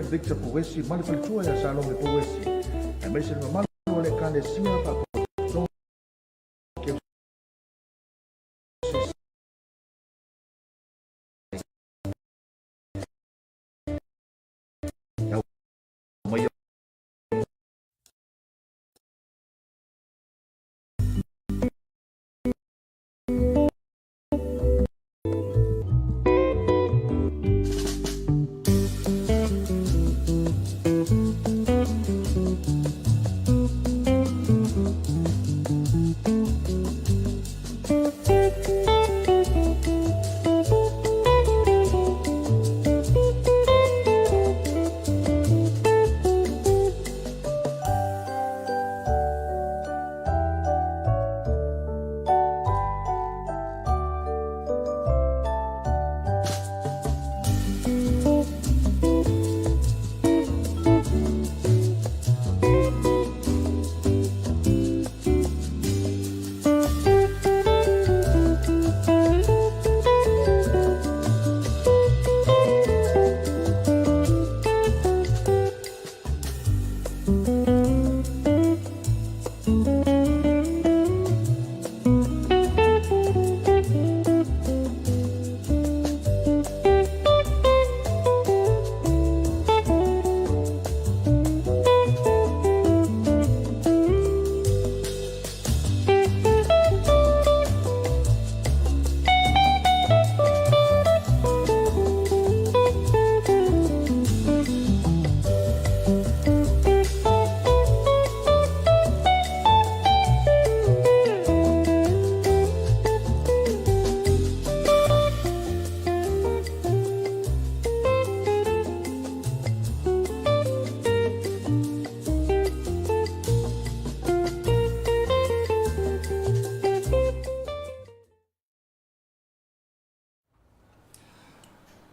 Reverend Victor Pouesi ma le faletua ia Salome Pouesi, aemaise le mamalu o le Ekalesia Faapotopotoga KFCC. E aumaia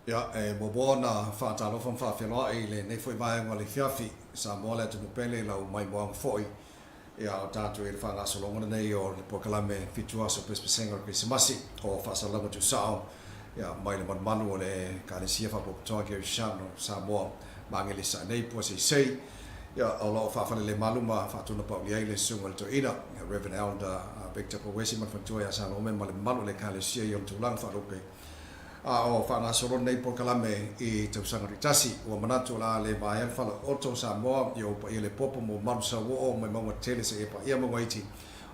Ia, e muamua ona faatalofa ma faafeiloai i lenei foi vaega o le afiafi, Samoa le atunuu pele i lau maimoaga foi. Ia, o tatou i le faagasologa lenei o le polokalame Fitu Aso Pesepesega o le Kerisimasi o Faasalalauga Tuusao, ia, mai le malumalu o le Ekalesia Faapotopotoga Kerisiano o Samoa ma Agelisa nei Puaseisei. Ia, o lo o faafalelemalu ma faatunapaulia ai le Susuga i le Toeaina, Rev. Elder Victor Pouesi ma le faletua ia Salome ma le mamalu o le Ekalesia i ona tulaga faalupe. A o faagasolo lenei polokalame i tausaga taitasi, ua manatu o le a le vaea le falaooto o Samoa i ou paia le popo mo malu sauoo mai mauga tele seia paia mauga iti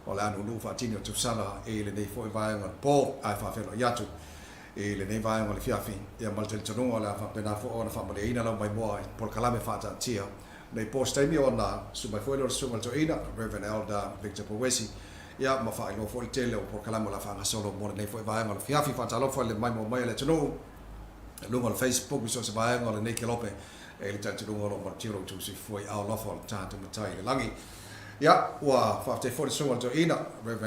o le a nuunuu faatini o tausaga i lenei foi vaega o le po ae faafeiloai atu i lenei vaega o le afiafi ia ma le talitonuga o le a faapena foi ona faamalieina lau maimoa i polokalame faataatia nei po se taimi ona susu mai foi lea o le Susuga i le Toeaina, Rev. Elder Victor Pouesi, ia ma faailoa foi le tele o polokalame o le a faagasolo mo lenei foi vaega o le afiafi. Faatalofa i le maimoa mai a le atunuu i luga o le Facebook i so o se vaega o lenei kelope e i le talitonuga o lo o malutia lo outou soifua i aao alofa o le tatou Matai i le lagi. Ia, ua faafetai foi le Susuga i le Toeaina, Rev.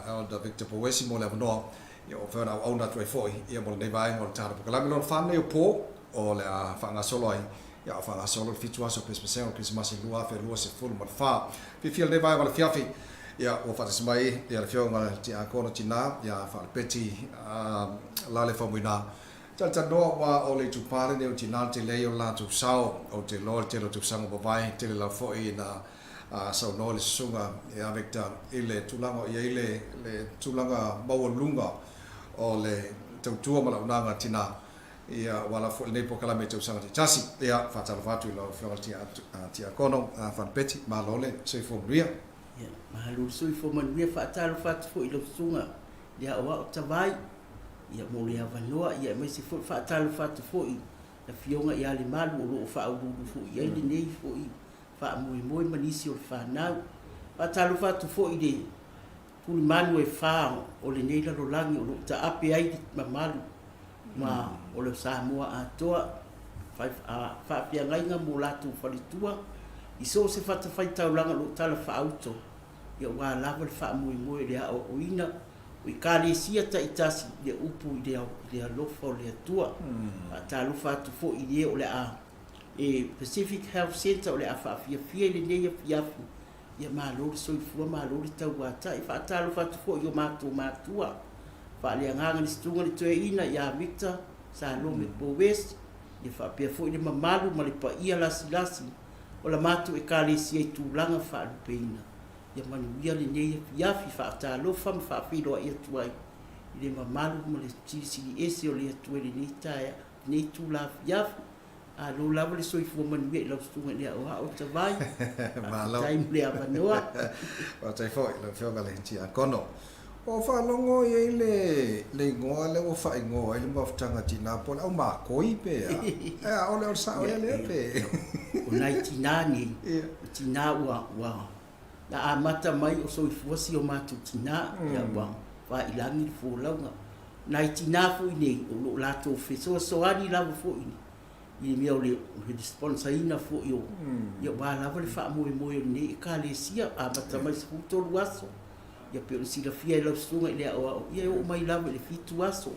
Elder Victor Pouesi mo le avanoa Ia ua mafai ona auauna atu ai foi ia mo lenei vaega o le tatou polokalame lona fa nei o po o le a faagasolo ai ia o faagasolo le fitu aso Peresepesega o le Kerisimasi 2024. Fiafia lenei vaega o le afiafi ia ua faatasi mai ia le Afioga i le Tiakono Tina ia Faalepeti Lale Faumuina. Talatalanoa ua o le itupa lenei o tina le tele ai o le latou sao ou te iloa le tele o tausaga ua mavae tele lava foi ina saunoa le Susuga ia Victor i le tulaga o i ai le tulaga maualuga o le tautua ma le auaunaga a tina, ia ua ala foi lenei polokalame i tausaga taitasi. Ia, faatalofa atu i lau Afioga i le Tiakono Fanapeti, malo le soifua manuia. Ia, malo le soifua manuia. Faatalofa atu foi i lau Susuga i le Aoao Tavai, ia mo le avanoa, ia aemaise foi faatalofa atu foi i le Afioga ia Lemalu o lo o faauluulu foi i ai lenei foi faamoemoe ma nisi o le fanau. Faatalofa atu foi i le tulimanu e fa o lenei lalolagi o lo o taape ai le mamalu ma o le Samoa atoa, faafeagaiga mo latou faletua i so o se fatafaitaulaga o lo o talafaauto aua lava le faamoemoe i le aoaoina o Ekalesia taitasi i le upu i le alofa o le Atua. Faatalofa atu foi i e o le a e Pacific Health Centre o le a faafiafia i lenei afiafi, ia malo le soifua malo le tauatai. Faatalofa atu foi i o matou matua, faaleagaga le Susuga i le Toeaina ia Victor Salome Powes, Ia faapea foi le mamalu ma le paia lasilasi o la matou Ekalesia i tulaga faalupeina. Ia manuia lenei afiafi faatalofa ma faafeiloai atu ai i le mamalu ma le Silisili Ese o le Atua i lenei taeao, lenei itula afiafi. Malo lava le soifua manuia i lau Susuga i le Aoao o Tavai. Faafetai mo le avanoa. Faafetai foi i lau Afioga i le Tiakono. Ua ou faalogo e i ai le le igoa lea ua faaigoa ai le mafutaga tina po o le aumakoi pe a. E a, o le sao ea lea pe? O nai tina nei, o tina ua ua na amata mai o soifua si o matou tina, ia ua faailagi le folauga. Nai tina foi nei o lo o latou fesoasoani lava foi i le mea o le sponsor ina foi o ia aua lava le faamoemoe o lenei Ekalesia, amata mai 13 aso, ia pei ona silafia e lau susuga i le aoao, ia e oo mai lava i le 7 aso,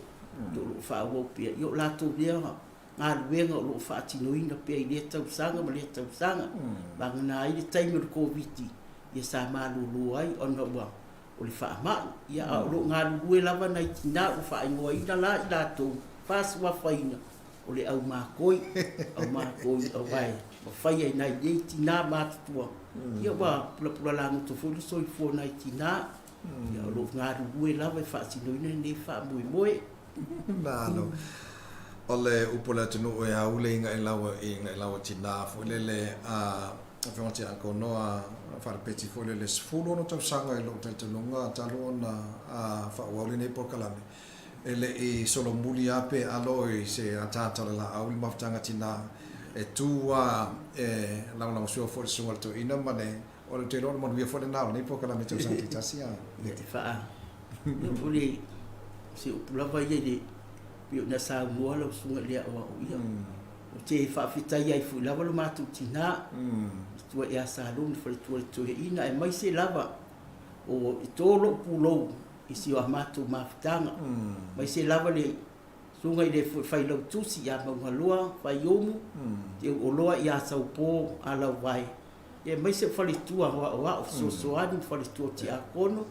ia o lo o faaauau pea. Ia o latou lea galuega o lo o faatinoina pea i lea tausaga ma lea tausaga. Vagana ai le taimi o le Koviti, ia sa malolo ai ona ua o le faamai, ia a o lo o galulue lava nai tina ua faaigoaina la i latou faasuafaina o le au makoi, au makoi aua e mafai ai nai nei tina matutua, ia ua pulapula lagoto foi le soifua o nai tina, ia o lo o galulue lava e faatinoina lenei faamoemoe. Malo. O le upu a le atunuu e aule i ga'i laua tina foi lele a Afioga Tiakono Faalepeti foi lele 16 tausaga i lou talitonuga talu ona faaauau lenei polokalame e le i solomuli lava pe alo i se ataata o le laau le mafutaga tina e tu lava e lagolagosua foi i le susuga i le toeaina ma le o le ou te iloa o le manuia foi lena o lenei polokalame i tausaga taitasi a. Ia te faa o le se upu lava ia i le pei ona saunoa lau susuga i le aoao ia Ou te faafetai ai foi lava lo matou tina i tua ia Salou le faletua i le toeaina aemaise lava o i to lou pulou i si o matou mafutaga aemaise lava le susuga i le failautusi ia Maugaloa Faiomu Teuoloa ia Saupo Alauvae aemaise o faletua aoao fesoasoani ma faletua tiakono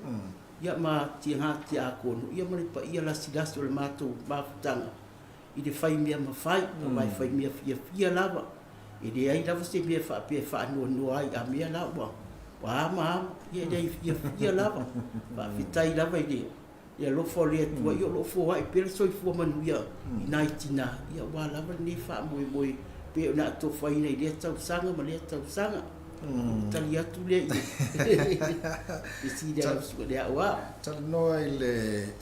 ia ma tiga tiakono ia ma le paia lasilasi o le matou mafutaga i le fai mea mafai, aua e fai mea fiafia lava. E leai lava se mea faapea e faanoanoa ai, a mea la ua ama ama, ia e leai fiafia lava. Faafetai lava i le alofa o le Atua, ia o lo o foai pea le soifua manuia i nai tina, ia aua lava lenei faamoemoe pei ona atofaina i lea tausaga ma lea tausaga. O le tali atu lea i le fesili a lau susuga i le aoao. Talanoa i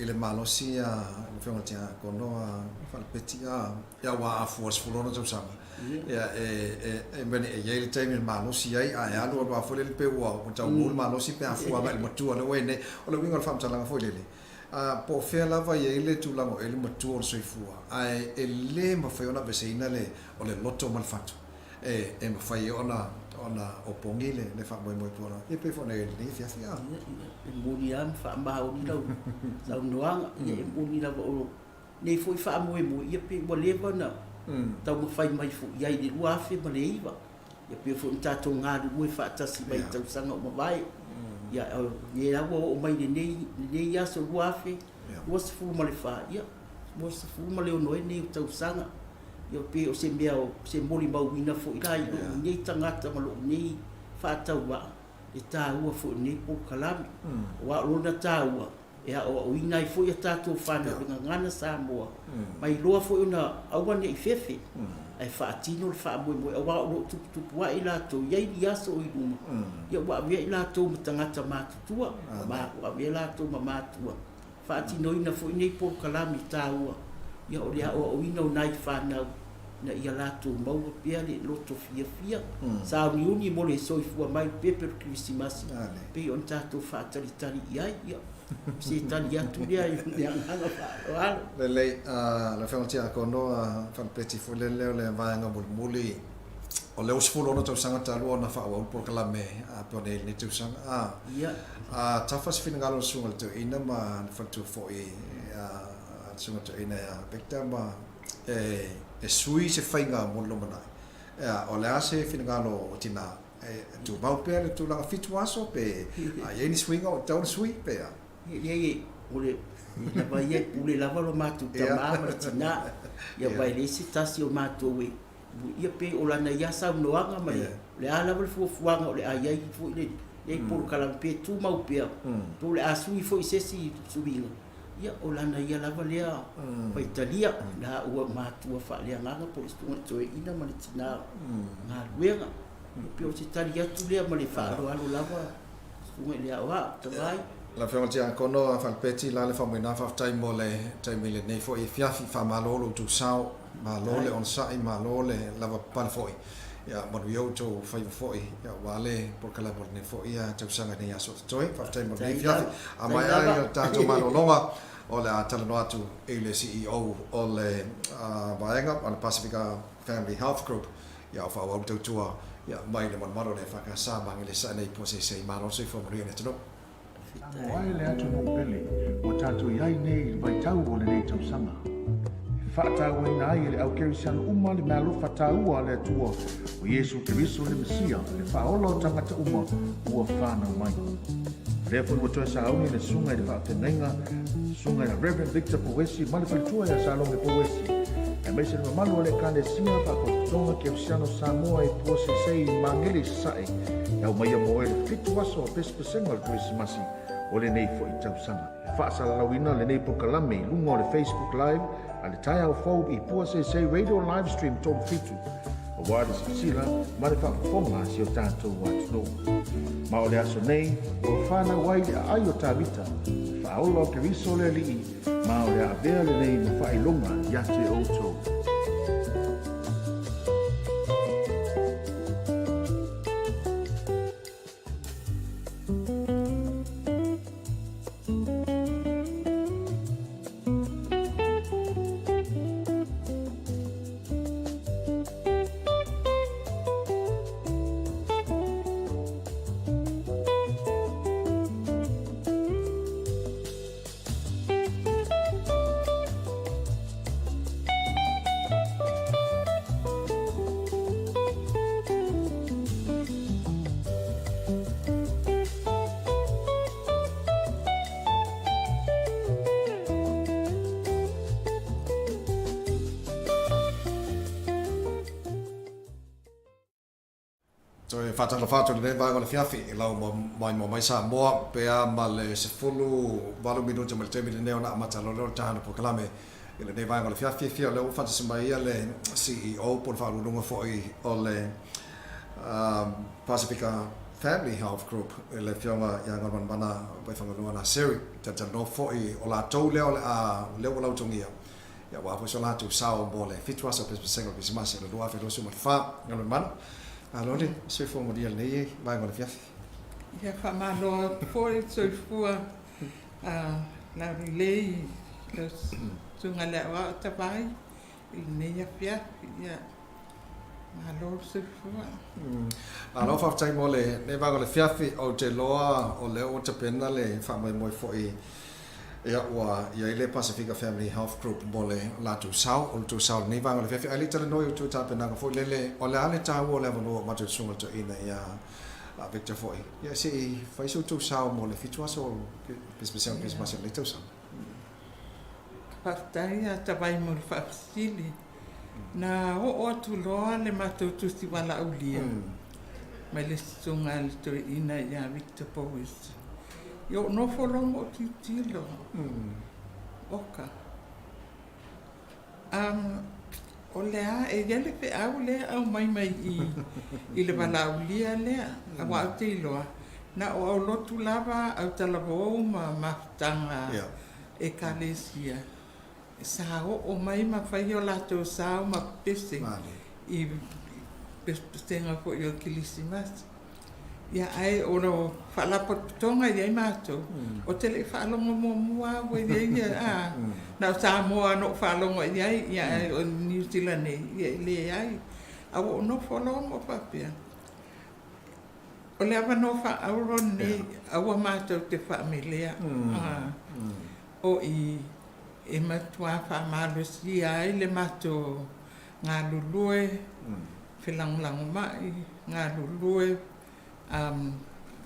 le malosi a lau Afioga i le Tiakono a Falepeti a ia aua a fua i le 16 tausaga ia e mea nei e i ai le taimi e malosi ai ae alu alu lava foi lele pei ua tau mu le malosi pe a fua agai i le matua lea ua i ai nei. O le uiga o le faamatalaga foi lele, po o fea lava e i ai le tulaga o i ai le matua o le soifua ae e le mafai ona aveseina le o le loto ma le fatu. E mafai ai ona ona opogi le le faamoemoe po o ia pei foi ona i ai i lenei afiafi a. Ia, e moni lava ma faamaoni lau saunoaga. Ia e moni lava o nei foi faamoemoe, ia pei ua leva ona taumafai mai foi i ai i le 2009. Ia pei foi ona tatou galulue faatasi mai i tausaga ua mavae. Ia o lea lava ua oo mai i lenei lenei aso 2024, ia 26 ai nei o tausaga. Ia pei o se mea o se molimauina foi la i lou nei tagata ma lou nei faatauvaa e taua foi i lenei polokalame. Aua o lona taua, e aoaoina ai foi a tatou fanau i le gagana Samoa, ma iloa foi ona aua ne i fefe, ae faatino le faamoemoe, aua o lo o tuputupu ae i latou, i ai ni aso o i luma, ia ua avea i latou ma tagata matutua, ua avea latou ma matua. faatinoina foi nei polokalame taua, ia o le aoaoina o nai fanau ina ia latou maua pea le loto fiafia, sauniuni mo le soifua mai pepe o le Kerisimasi pei ona tatou faatalitali i ai. Ia, o se tali atu lea i le agaga faaaloalo. Lelei, lau Afioga i le Tiakono, Falepeti foi lele o le vaega mulimuli o lea ua 16 tausaga talu ona faaauau le polokalame a pei ona i ai lenei tausaga. A, Ia. a tafa se finagalo o le Susuga i le Toeaina ma le faletua foi a le Susuga i le Toeaina ia Victor ma e, e sui se faiga mo le lumanai. Ea, o le a se finagalo o tina e tumau pea le tulaga 7 aso pe a i ai ni suiga o tatau ona sui pe a? Ia, leai e. O le lava ia e pule lava lo matou tama ma le tina, ia aua e leai se tasi o matou e, ia pei o lana ia saunoaga ma le, o le a lava le fuafuaga o le a i ai foi lenei polokalame pe tumau pea, po o le a sui foi i se isi suiga, ia o lana ia lava lea faitalia, la ua matua faaleagaga po o le susuga i le toeaina ma le tina galuega. E pei o se tali atu lea ma le faaaloalo lava susuga i le aoao Tavai. Lau Afioga i le Tiakono Falepeti, la le faamoeina, faafetai mo le taimi i lenei foi afiafi. Faamalo lo outou sao, malo le onosai, malo le lavapapale foi. Ia manuia outou faiva foi aua le polokalame o lenei foi tausaga i nei aso o totoe. Faafetai mo lenei afiafi. A maea ai le tatou malologa, o le a talanoa atu i le CEO o le vaega o le Pasifika Family Health Group, Ia o faaauau le tautua ia mai le malumalu o le EFKS ma Agelesa nei po seisei malo le soifua manuia i le atunuu. Samoa e le atunuu pele ua tatou i ai nei i le vaitau o lenei tausaga. E faatauaina ai e le au Kerisiano uma le meaalofa taua a le Atua o Iesu Keriso le Mesia, le Faaola o tagata uma ua fanau mai. O lea foi ua toe sauni le Susuga i le Faafeagaiga, Susuga ia Rev. Victor Pouesi ma le faletua ia Salome Pouesi, aemaise le mamalu o le Ekalesia Faalapotopotoga Kerisiano Samoa i Puaseisei i Magele i Sasae, e aumaia mo oe le fitu aso o pesepesega o le Kerisimasi o lenei foi tausaga. E faasalalauina lenei polokalame i luga o le Facebook Live a le Taeao Fou i Puaseisei Radio Livestream 37, aua le silasila ma le faafofoga a si o tatou atunuu. Ma o le aso nei, ua fanau ai le aai o Tavita, le faaola o Keriso le Alii, ma o le a avea lenei ma faailoga ia te outou. Toe faatalofa atu i lenei vaega o le afiafi i lau maimoa mai Samoa pe a ma le 18 minute mai le taimi lenei ona amata loa lea o le tahana polokalame i lenei vaega o le afiafi. Fiafia o lea ua faatasi mai ia le CEO po o le Faauluuluga foi o le Pasifika Family Health Group i le Afioga ia Galumalemana Vaifanua Naseri. Talatalanoa foi o latou lea o le a lea ua lautogia ia aua foi so latou sao mo le fitu aso o pesepesega o le Kerisimasi o le 2024. Galumalemana, malo le soifua manuia i lenei vaega o le afiafi. Ia faamalo atu foi le soifua laulelei i lau Susuga i le Aoao Tavai i lenei afiafi. Ia, malo le soifua. Malo faafetai mo lenei vaega o le afiafi. Ou te iloa o lea ua tapena le faamoemoe foi ia ua i ai le Pasifika Family Health Group mo le latou sao, o le tou sao i lenei vaega o le afiafi. Ae le i talanoa i outou tapenaga foi lele, o le a le taua o le avanoa ua matou Susuga i le Toeaina ia Victor foi, ia se i fai so outou sao mo le fitu aso o Pesepesega o Kerisimasi o lenei tausaga. Faafetai ia Tavai mo le faafesili. Na oo atu loa le matou tusi valaaulia mai le susuga a le toeaina ia Victor Powis. Ia ou nofo loa ma ou tilotilo. Oka. Um, o le a, e i ai le feau lea e aumai mai i i le valaaulia lea, aua ou te iloa, na o aulotu lava, autalavou ma mafutaga Ekalesia sa oo mai ma fai o latou sao ma pese i pesepesega foi o le Kilisimasi. Ia, ae o le Faalapotopotoga e i ai matou, ou te le i faalogo muamua lava ua i ai ia, a, na o Samoa na ou faalogo i ai, ia ae o Niu Sila nei, ia e leai. A ua ou nofo loa ma ou faapea, o le avanoa faaauro lenei, aua matou te faamelea, a, o i e matua faamalosia ai le matou galulue, felagolagomai, galulue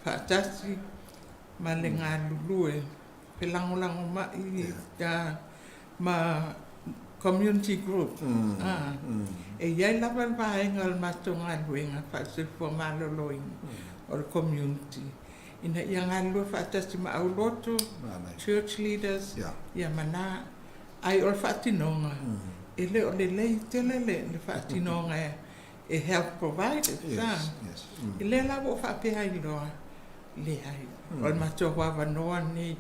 faatasi ma le galulue. felagolagomai ma community group. E i ai lava le vaega o le matou galuega faale-soifua maloloina o le community ina ia galulue faatasi ma aulotu, church leaders, ia ma na. Ae o le faatinoga, e le o lelei tele le faatinoga e health providers. E lea la ua ou faapea ai loa, leai, o le matou avanoa lenei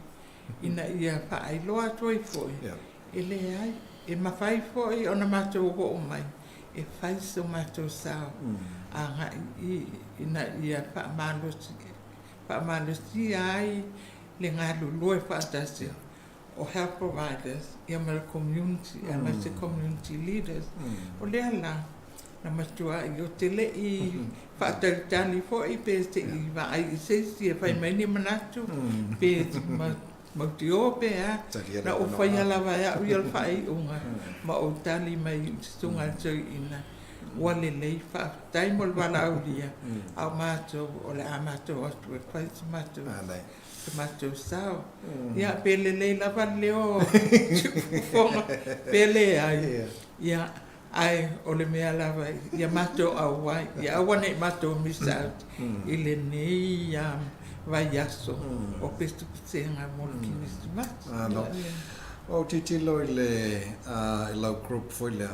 ina ia faailoa atu ai foi, e leai, e mafai foi ona matou oo mai e fai so matou sao agai i i ina ia faamalosia ai le galulue faatasi o health providers ia ma le community aemaise community leaders. O lea la, na matuai ou te le i faatalitali foi pe se i vaai i se isi e fai mai ni manatu pe mautioa pe a, na ou faia lava e au ia le faaiuga ma ou tali mai i le Susuga i le Toeaina, ua lelei, faafetai mo le valaaulia, a o matou o le a matou o atu e fai se matou se matou sao. Ia, pe lelei lava le leo o Siufofoga pe leai, ia, ae o le mea lava ia matou auai, ia aua ne i matou miss out i lenei vaiaso o pesepesega mo le Kerisimasi. Malo. Ua ou tilotilo i le i lau group foi lea,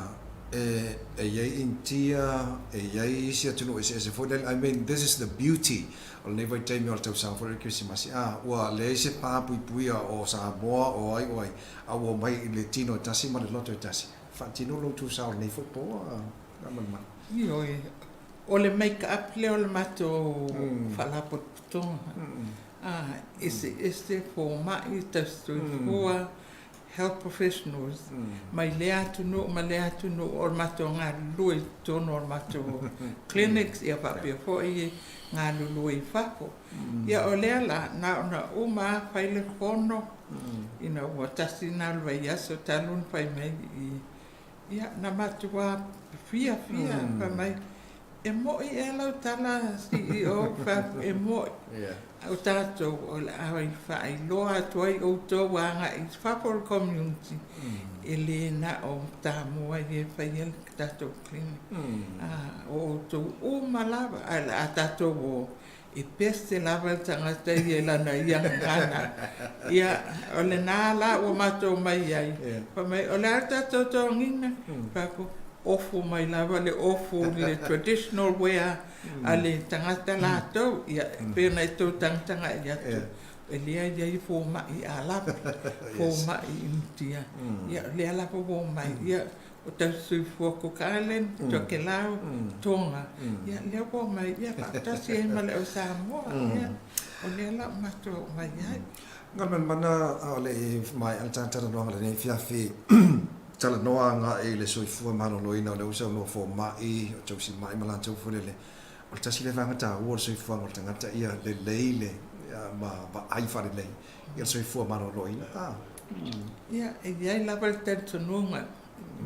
e e i ai Initia, e i ai isi atunuu eseese foi lele, I mean this is the beauty o lenei vaitaimi o le tausaga foi lea o le Kerisimasi, a ua leai se pa puipuia o Samoa o ai o ai, a ua omai i le tino e tasi ma le loto e tasi. Faatino lou tusa o lenei foi po Galumalemana. Ioe, o le make up lea o le matou faalapotopotoga, eseese fomai, tausisoifua, health professionals mai lea atunuu ma lea atunuu o le matou galulue i totonu o le matou clinics ia faapea foi galulue i fafo. Ia o lea la, na ona uma lava fai le fono ina ua tasi lena o le vaiaso talu ona fai mai i i, ia na matua fiafia fai mai, e mo'i ea lau tala CEO? Fai atu, e mo'i. O tatou o le a faailoa atu ai outou agai i fafo o le community, e le na o Samoa ia e faia le tatou clinic. O outou uma lava, ae o le a tatou o e pese lava le tagata ia i lana ia gagana. Ia, o lena la ua matou omai ai, fai mai, o le a le tatou totogiina? Fai atu, ofu mai lava le ofu le traditional wear a le tagata latou. Ia, e pei ona e tou tagatagai atu, e leai i ai fomai Arapi, fomai Initia. Ia, o lea lava ua omai. Ia, o tausisoifua Cook Island, Tokelau, Tonga, ia lea ua omai, ia faatasi ai ma le au Samoa, ia o lea la ua matou omai ai. Galumalemana a o le i maea le talatalanoaga i lenei afiafi, talanoa agai i le soifua maloloina o le uso o fomai, o tausimai ma latou foi lele. O le tasi lea vaega taua o le soifuaga o le tagata ia lelei le ma vaai faalelei ia le soifua maloloina. Ia, e i ai lava le talitonuga,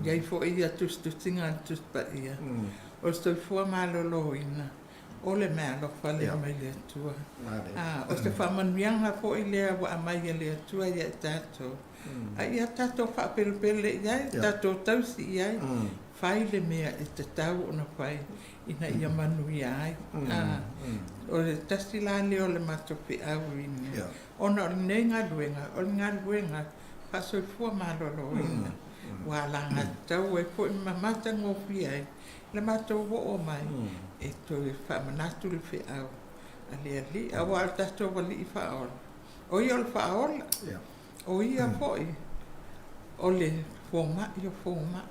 e i ai foi ia tusitusiga a le Tusi Paia, o le soifua maloloina, o le meaalofa lea mai le Atua. O se faamanuiaga foi lea ua aumai e le Atua ia i tatou, a ia tatou faapelepele i ai, tatou tausi i ai, fai le mea e tatau ona fai ina ia manuia ai. O le tasi la lea o le matou feau ina, ona o lenei galuega, o le galuega faasoifua maloloina, ua alagatatau ai foi ma matagofie ai le matou oo mai e toe faamanatu le feau a le Alii, aua o le tatou Alii Faaola, o Ia o le Faaola, o Ia foi o le fomai o fomai.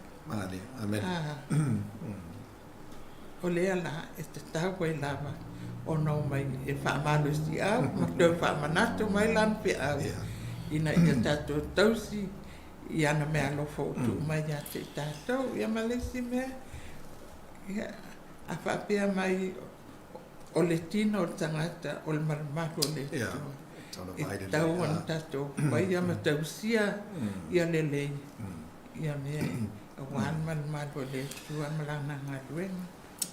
O lea la e tatau ai lava ona omai e faamalosiau ma toe faamanatu mai lana feau ina ia tatou tausi i ana meaalofa ua tuu mai ia te i tatou. Ia ma le isi mea, ia, a faapea mai o le tino o le tagata o le malumalu o le Atua, e tatau ona tatou faia ma tausia ia lelei ia mea aua le malumalu o le Atua ma Lana galuega.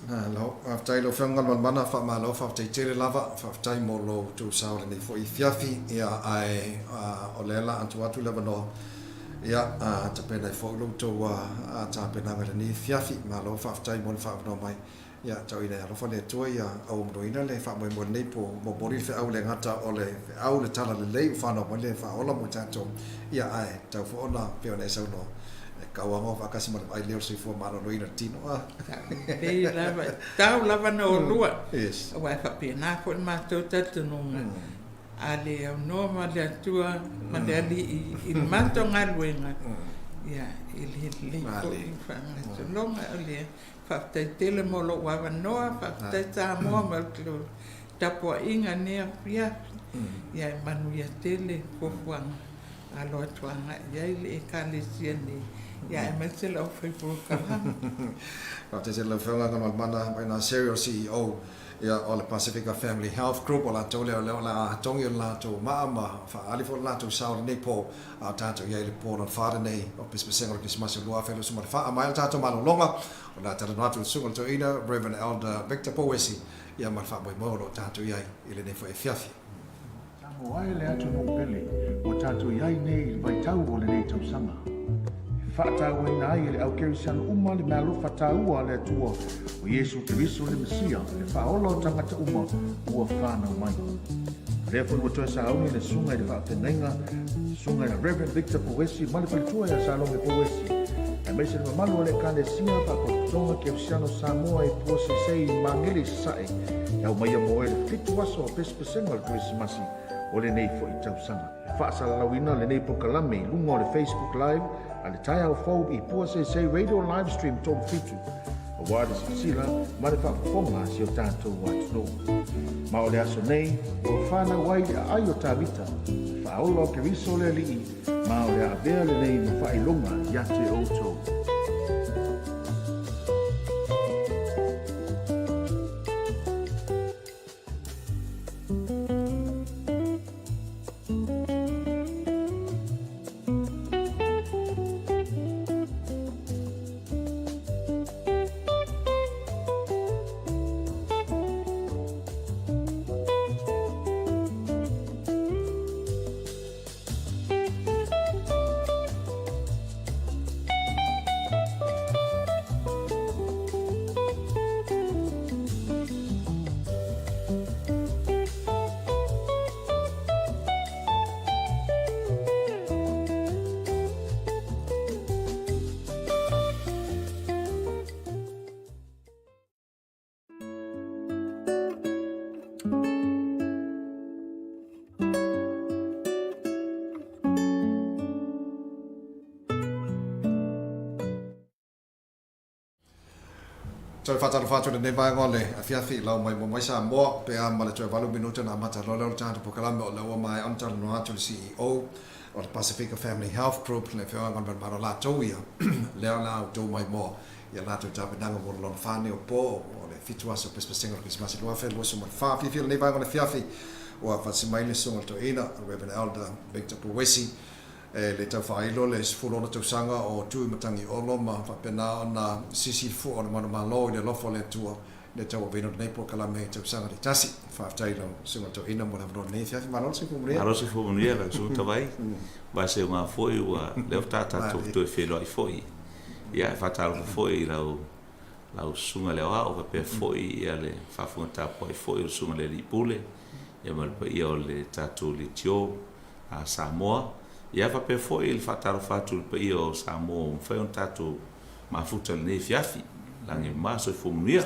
Malo, faafetai i lau Afioga Galumalemana, faamalo, faafetai tele lava, faafetai mo lo outou sao i lenei foi afiafi, ia ae o lea la atu atu le avanoa, ia tapena ai foi lo outou tapenaga i lenei afiafi. Malo, faafetai mo le faaavanoa mai, ia tauina e alofa le Atua ia auamunuina le faamoemoe i lenei po, momoli le feau le gata o le feau le tala lelei ua fanau mai le faaola mo tatou, ia ae tau foi ona pei ona e saunoa, E kauaga o faatasi ma le vaai lea o le soifua maloloina o le tino a. Lelei lava, e tatau lava ona oulua, aua e faapena foi le matou talitonuga, a le aunoa ma le Atua ma le Alii i le matou galuega, ia, e le lelei foi le faagasologa. O lea, faafetai tele mo lou avanoa, faafetai Samoa mo le tapuaiga i lenei afiafi, ia e manuia tele fuafuaga. Alo atu agai i ai le Ekalesia nei, ia aemaise le aufai-polokalame. Faafetai tele lau Afioga Galumalemana Maina Serio, CEO ia o le Pasifika Family Health Group, o latou lea o lea o le a togi o le latou maa ma faaali foi le latou sao i lenei po a o tatou i ai i le po lona fa lenei o Pesepesega o le Kerisimasi o 2024. A maea le tatou malologa, o le a talanoa atu i le Susuga i le Toeaina Rev. Elder Victor Pouesi ia ma le faamoemoe o lo o tatou i ai i lenei foi afiafi. Samoa e le atunuu pele ua tatou i ai nei i le vaitau o lenei tausaga. E faatauaina ai e le au Kerisiano uma le meaalofa taua a le Atua o Iesu Keriso le Mesia, le Faaola o tagata uma ua fanau mai. O lea foi ua toe sauni le Susuga i le Faafeagaiga, Susuga ia Rev. Victor Pouesi ma le faletua ia Salome Pouesi, aemaise le mamalu o le Ekalesia Faalapotopotoga Kerisiano Samoa i Puaseisei i Magele i Sasae, e aumaia mo oe le fitu aso o Pesepesega o le Kerisimasi o lenei foi tausaga. E faasalalauina lenei polokalame i luga o le Facebook Live a le Taeao Fou i Puaseisei Radio Live Stream 37, aua le silasila ma le faafofoga a si o tatou atunuu. Ma o le aso nei, ua fanau ai le aai o Tavita, le faaola o Keriso le Alii, ma o le a avea lenei ma faailoga ia te outou. Toe faatalofa atu i lenei vaega o le afiafi i lau maimoa mai Samoa, pe a ma le toe 8 minute ona amata loa lea o le tatou polokalame o lea ua maea ona talanoa atu le CEO o le Pasifika Family Health Group, le Afioga Galumalemana latou ia, lea o le a outou maimoa i a latou tapenaga mo le lona fa nei o po o le fitu aso o Pesepesega o le Kerisimasi 2024. Fiafia i lenei vaega o le afiafi ua faatasi mai le Susuga i le Toeaina, Rev. Elder Victor Pouesi, E le tau faailo le 16 tausaga o Tui Matagiolo ma faapena ona sisi le fua o le manumalo i le alofa o le Atua i le tauaveina o lenei polokalame i tausaga taitasi. Faafetai i lau Susuga Toeaina mo le avanoa i lenei afiafi. Malo le soifua manuia. Malo le soifua manuia lau Susuga Tavai. Aua se uga foi ua lea faatoa tatou toe feiloai foi. Ia e faatalofa foi i lau lau Susuga i le Aoao faapea foi ia le faafofoga tapuai foi o le Susuga i le Alii Pule ia ma le paia o le tatou Leitio a Samoa. Ia faapea foi le faatalofa atu i le paia o Samoa ua mafai ona tatou mafuta i lenei afiafi. Lagi e mama, soifua manuia.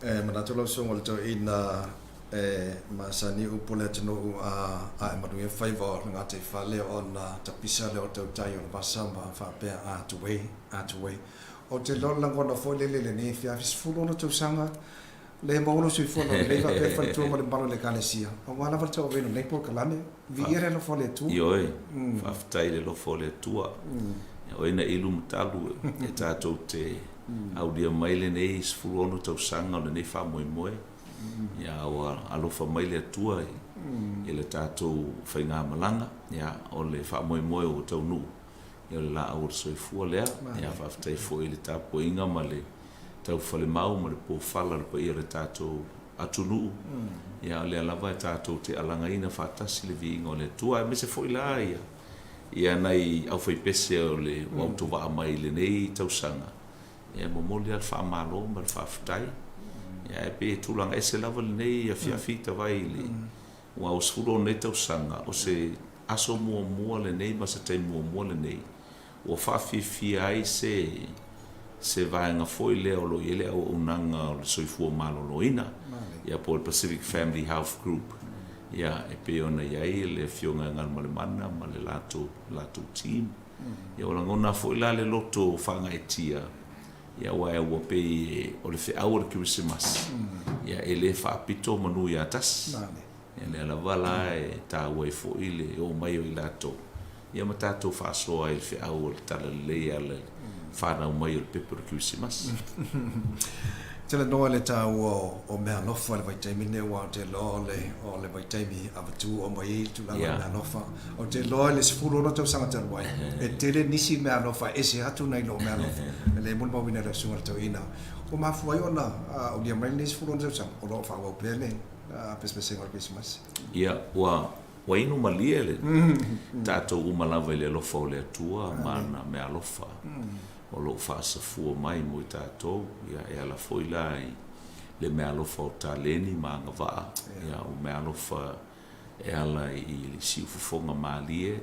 E manatu lau Susuga o le Toeaina e masani upu o le atunuu a ae manuia faiva o le gataifale ona tapisa lea o tautai o le vasa ma faapea atu e, atu e. Ou te iloa o le lagona foi lele i lenei afiafi, 16 tausaga Le maua lou soifua laulelei faapea le faletua ma le mamalu o le Ekalesia, aua lava le tauaveina o lenei polokalame. Viia le alofa o le Atua. Ioe, faafetai i le alofa o le Atua. O ai na ilu ma talu e tatou te aulia mai lenei 16 tausaga o lenei faamoemoe. Ia, ua alofa mai le Atua i le tatou faigamalaga. Ia, o le faamoemoe ua taunuu, ia o le laau o le soifua lea. Ia, faafetai foi i le tapuaiga ma le. taufalemau ma le pofala o le paia o le tatou atunuu, ia o lea lava e tatou te alagaina faatasi le viiga o le Atua, aemaise foi la ia ia nai aufaipese o le ua autovaa mai i lenei tausaga, ia e momoli lava le faamalo ma le faafetai. Ia ae pei e tulaga ese lava lenei afiafi Tavai i le aua ua 16 nei tausaga, o se aso muamua lenei ma se taimi muamua lenei ua faafiafia ai se se vaega foi lea o lo o i ai le auaunaga o le soifua maloloina, ia po o le Pacific Family Health Group, ia e pei ona i ai le Afioga ia Galumalemana ma le latou latou team. Ia ua lagona foi la le loto faagaeetia, ia aua ua pei o le feau o le Kerisimasi, ia e le faapito manu ia tasi. Ia lea lava la e taua ai foi le oo mai o i latou, ia ma tatou faasoa ai i le feau o le Talalelei e ala i le fanau mai o le pepe o le Kerisimasi. Talanoa i le taua o meaalofa i le vaitaimi lenei aua ou te iloa o le, o le vaitaimi avatu oo mai ai le tulaga o le meaalofa. Ou te iloa i le 16 tausaga talu ai, e tele nisi meaalofa e ese atu nai lo meaalofa e le molimauina e lau susuga i le toeaina. Ua mafua ai ona aulia mai lenei 16 tausaga o lo o faaauau pea le pesepesega o le Kerisimasi. Ia, ua Ua inu malie le tatou uma lava i le alofa o le Atua ma ana meaalofa o lo o faasafua mai mo i tatou, ia, e ala foi la i le meaalofa o taleni ma agavaa, ia, o meaalofa e ala i le siufofoga malie,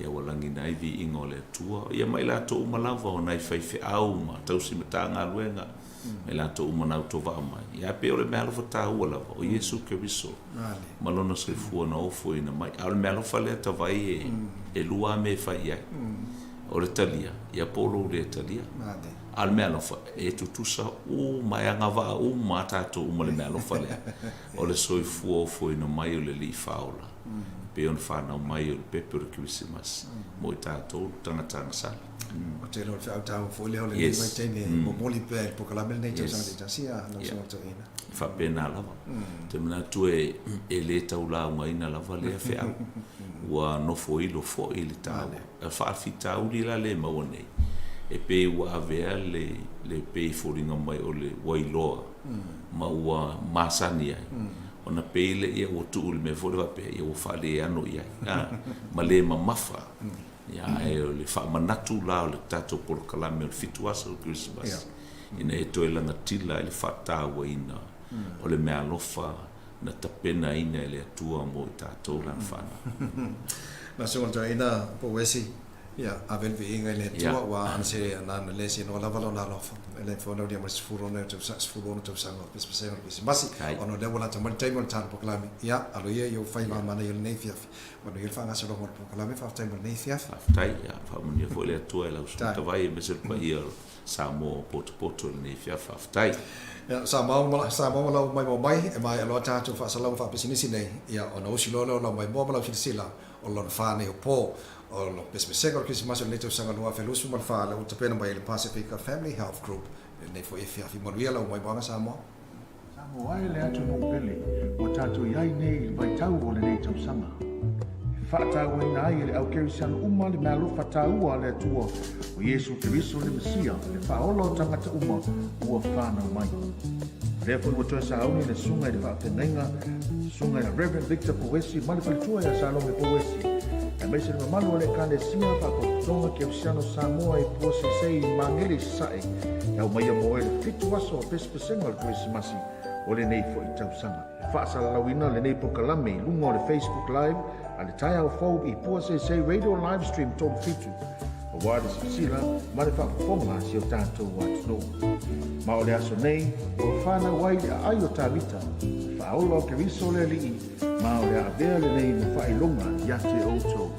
ia, ua lagina ai viiga o le Atua, ia, ma i latou uma lava o nai faifeau ma tausi Matagaluega, ma i latou uma na autovaa mai, ia, ae pei o le meaalofa taua lava, o Iesu Keriso. ma lona soifua na ofoina mai. A o le meaalofa lea Tavai e lua lava mea e fai i ai. O le talia, ia po o lou le talia. A o le meaalofa, e tutusa uma, e agavaa uma lava tatou uma i le meaalofa lea, o le soifua ofoina mai o le Alii Faaola, e pei ona fanau mai o le pepe o le Kerisimasi mo i tatou tagata agasala. Ou te iloa o le feau taua foi lea o lenei vaitaimi e momoli pea i le polokalame lenei i tausaga taitasi a lau Susuga Toeaina. E faapena lava. Ou te manatu e le tau laugaina lava lea feau. Ua nofoilo foi le taua. O le faafitauli la lea e maua nei, e pei ua avea le, le pei e foliga mai o le ua iloa ma ua masani ai, ona pei lea ua tuu i le mea foi lea faapea, ia ua faaleano i ai, a, ma le mamafa. Ia, ae o le faamanatu la o le tatou polokalame o le fitu aso o le Kerisimasi, ina ia toe lagatila ai le faatauaina o le meaalofa na tapenaina e le Atua mo i tatou lana fanau. Na susuga toeaina Pouesi, ia, ave le viiga i le Atua, ua ana se na le se noa lava lona alofa. E le mafai ona aulia mai le 16 tausaga o pesepesega o le Kerisimasi, ona o lea ua lata mai le taimi o le tatou polokalame. Ia, alo ia i ou faiva a manaia i lenei afiafi. Manuia le faagasologa o le polokalame, faafetai mo lenei afiafi. Faafetai, ia, faamanuia foi le Atua i lau susuga Tavai aemaise le paia o Samoa o potopoto i lenei afiafi. Faafetai. Ia, Samoa ma, Samoa ma lau maimoa mai, e maea loa tatou faasalauga faapisinisi nei, ia, ona usi loa lea o lau maimoa ma lau silasila, o lona fa nei o po, o lo pesepesega o le Kerisimasi o lenei tausaga 2024, lea ua tapena mai e le Pasifika Family Health Group i lenei foi afiafi. Manuia lau maimoaga Samoa. Samoa e le atunuu pele ua tatou i ai nei i le vaitau o lenei tausaga. E faatauaina ai e le au Kerisiano uma le meaalofa taua a le Atua o Iesu Keriso le Mesia, le Faaola o tagata uma ua fanau mai. O lea foi ua toe sauni le Susuga i le Faafeagaiga, Susuga ia Rev. Victor Pouesi ma le faletua ia Salome Pouesi, aemaise le mamalu o le Ekalesia Faalapotopotoga Kerisiano Samoa i Puaseisei i Magele i Sasae, e aumaia mo oe le fitu aso o pesepesega o le Kerisimasi o lenei foi tausaga. E faasalalauina lenei polokalame i luga o le Facebook Live a le Taeao Fou i Puaseisei Radio Livestream 37, aua le silasila ma le faafofoga a si o tatou atunuu. Ma o le aso nei, ua fanau ai le aai o Tavita, le Faaola o Keriso le Alii, ma o le a avea lenei ma faailoga ia te outou.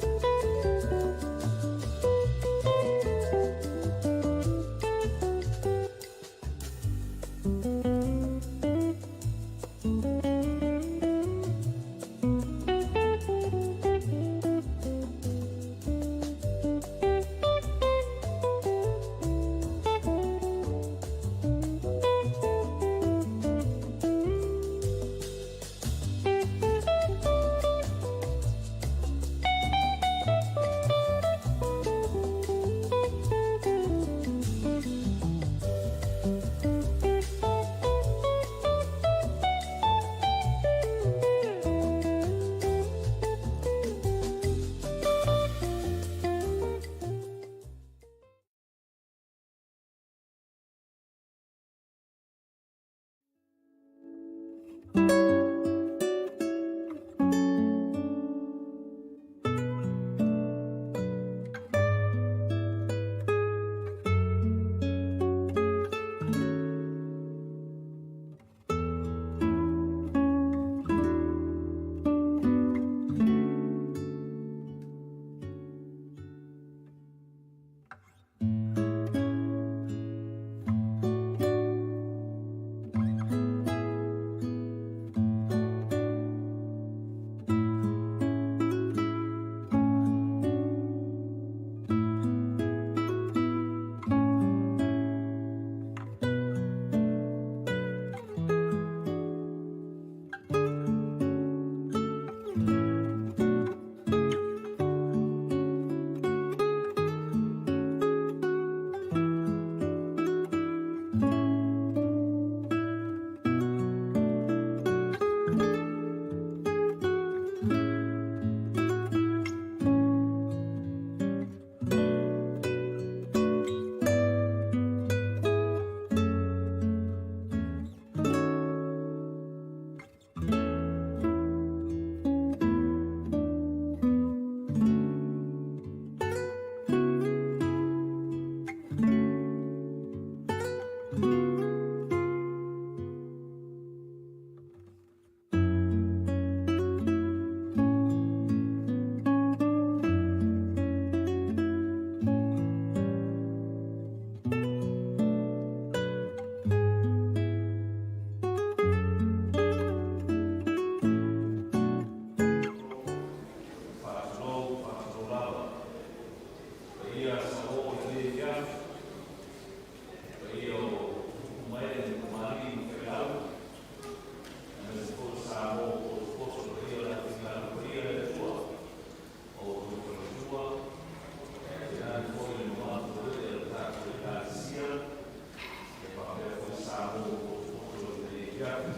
afiafi.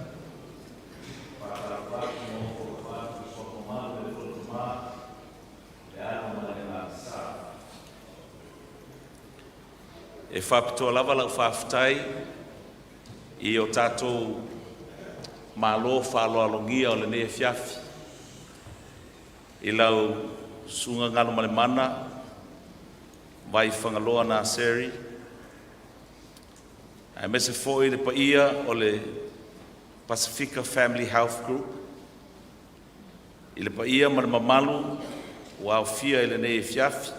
Faatalofa atu ma ofo alofa atu i Suafa Malu le Atua le Tama, le Alo ma le Agaga Sa. E faapitoa lava lau faafetai i o tatou malo faaaloalogia o lenei afiafi i lau Susuga Galumalemana Vaifagaloa Naseri, aemaise foi le paia o le Pasefika Family Health Group, i le paia ma le mamalu ua aofia i lenei afiafi,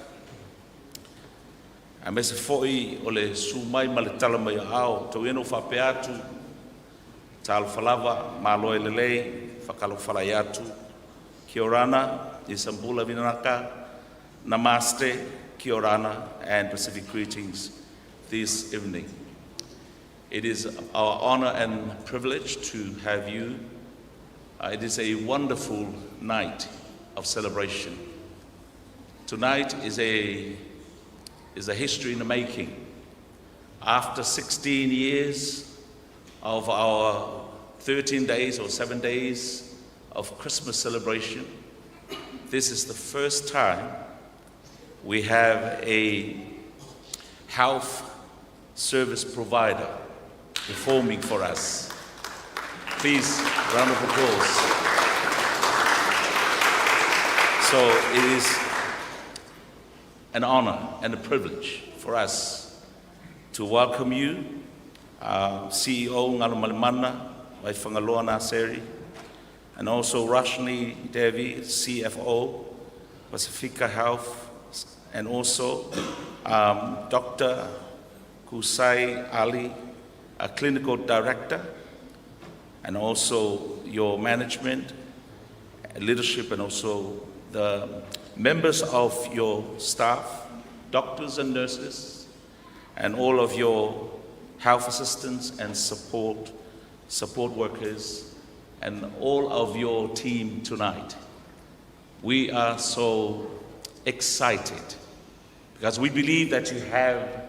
aemaise foi o le susu mai ma le tala mai o aao. Tau ia ina ou faapea atu, talofa lava, malo e lelei, faatalofa atu. Kia orana, isa bula vinaka, namaste, kia orana, and Pacific greetings this evening. It is our honor and privilege to have you. It is a wonderful night of celebration. Tonight is a history in the making. After 16 years of our 13 days or 7 days of Christmas celebration, this is the first time we have a health service provider performing for us. Please, round of applause. So it is an honor and a privilege for us to welcome you, CEO Galumalemana Vaifagaloa Naseri, and also Rashni Devi, CFO, Pasifika Health, and also Dr. Kusai Ali, a clinical director, and also your management, leadership, and also the members of your staff, doctors and nurses, and all of your health assistants and support workers, and all of your team tonight. We are so excited because we believe that you have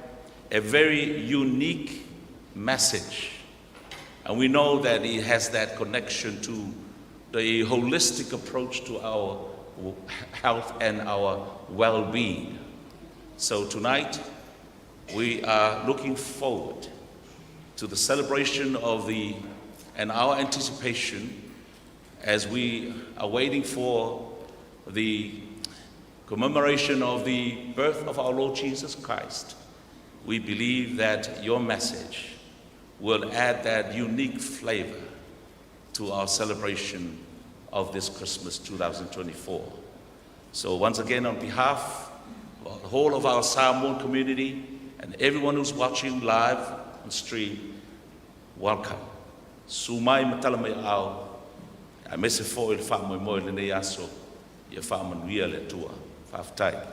a very unique message. And we know that it has that connection to the holistic approach to our health and our well being. So tonight, we are looking forward to the celebration of the and our anticipation as we are waiting for the commemoration of the birth of our Lord Jesus Christ. We believe that your message will add that unique flavor to our celebration of this Christmas 2024. So once again, on behalf of the whole of our Samoan community and everyone who's watching live on stream, welcome. Susu mai ma tala mai aao, aemaise foi le faamoemoe i lenei aso, ia faamanuia le Atua. Faafetai.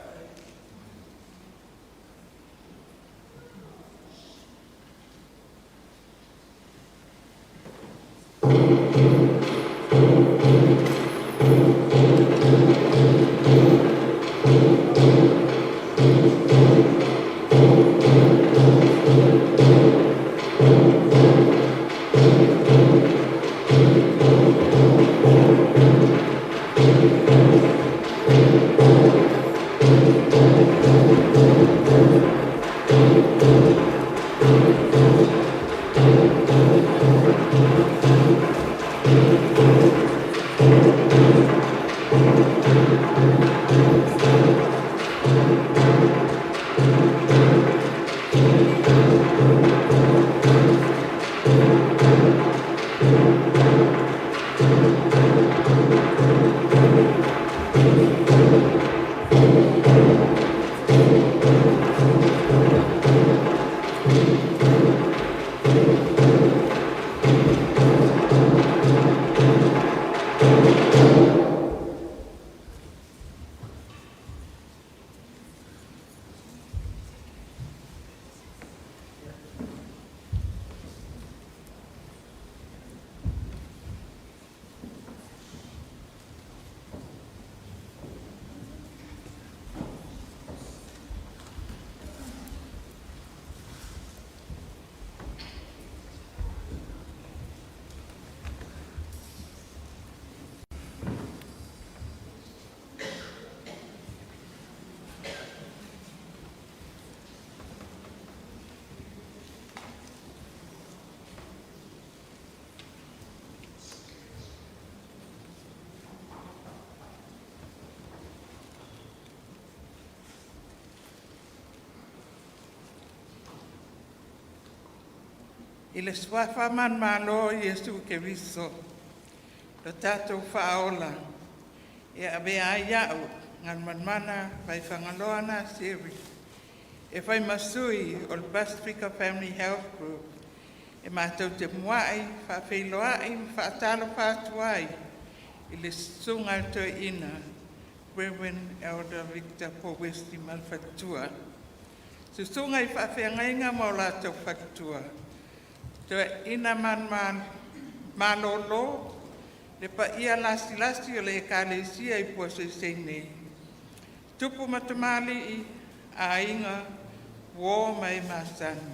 I le Suafa manumalo o Iesu Keriso, lo tatou Faaola, e avea ai a'u, Galumalemana Vaifagaloa Naseri, e fai ma sui o le Pasefika Family Health Group, e matou te mua'i faafeiloai ma faatalofa atu ai i le Susuga i le Toeaina Reverend Elder Victor Paul Westie ma le faletua, Susuga i Faafeagaiga ma o latou Faletua, Toeaina manumalo, le paia lasilasi o le Ekalesia i Puaseisei nei, tupu ma tamalii, aiga, uo ma e masani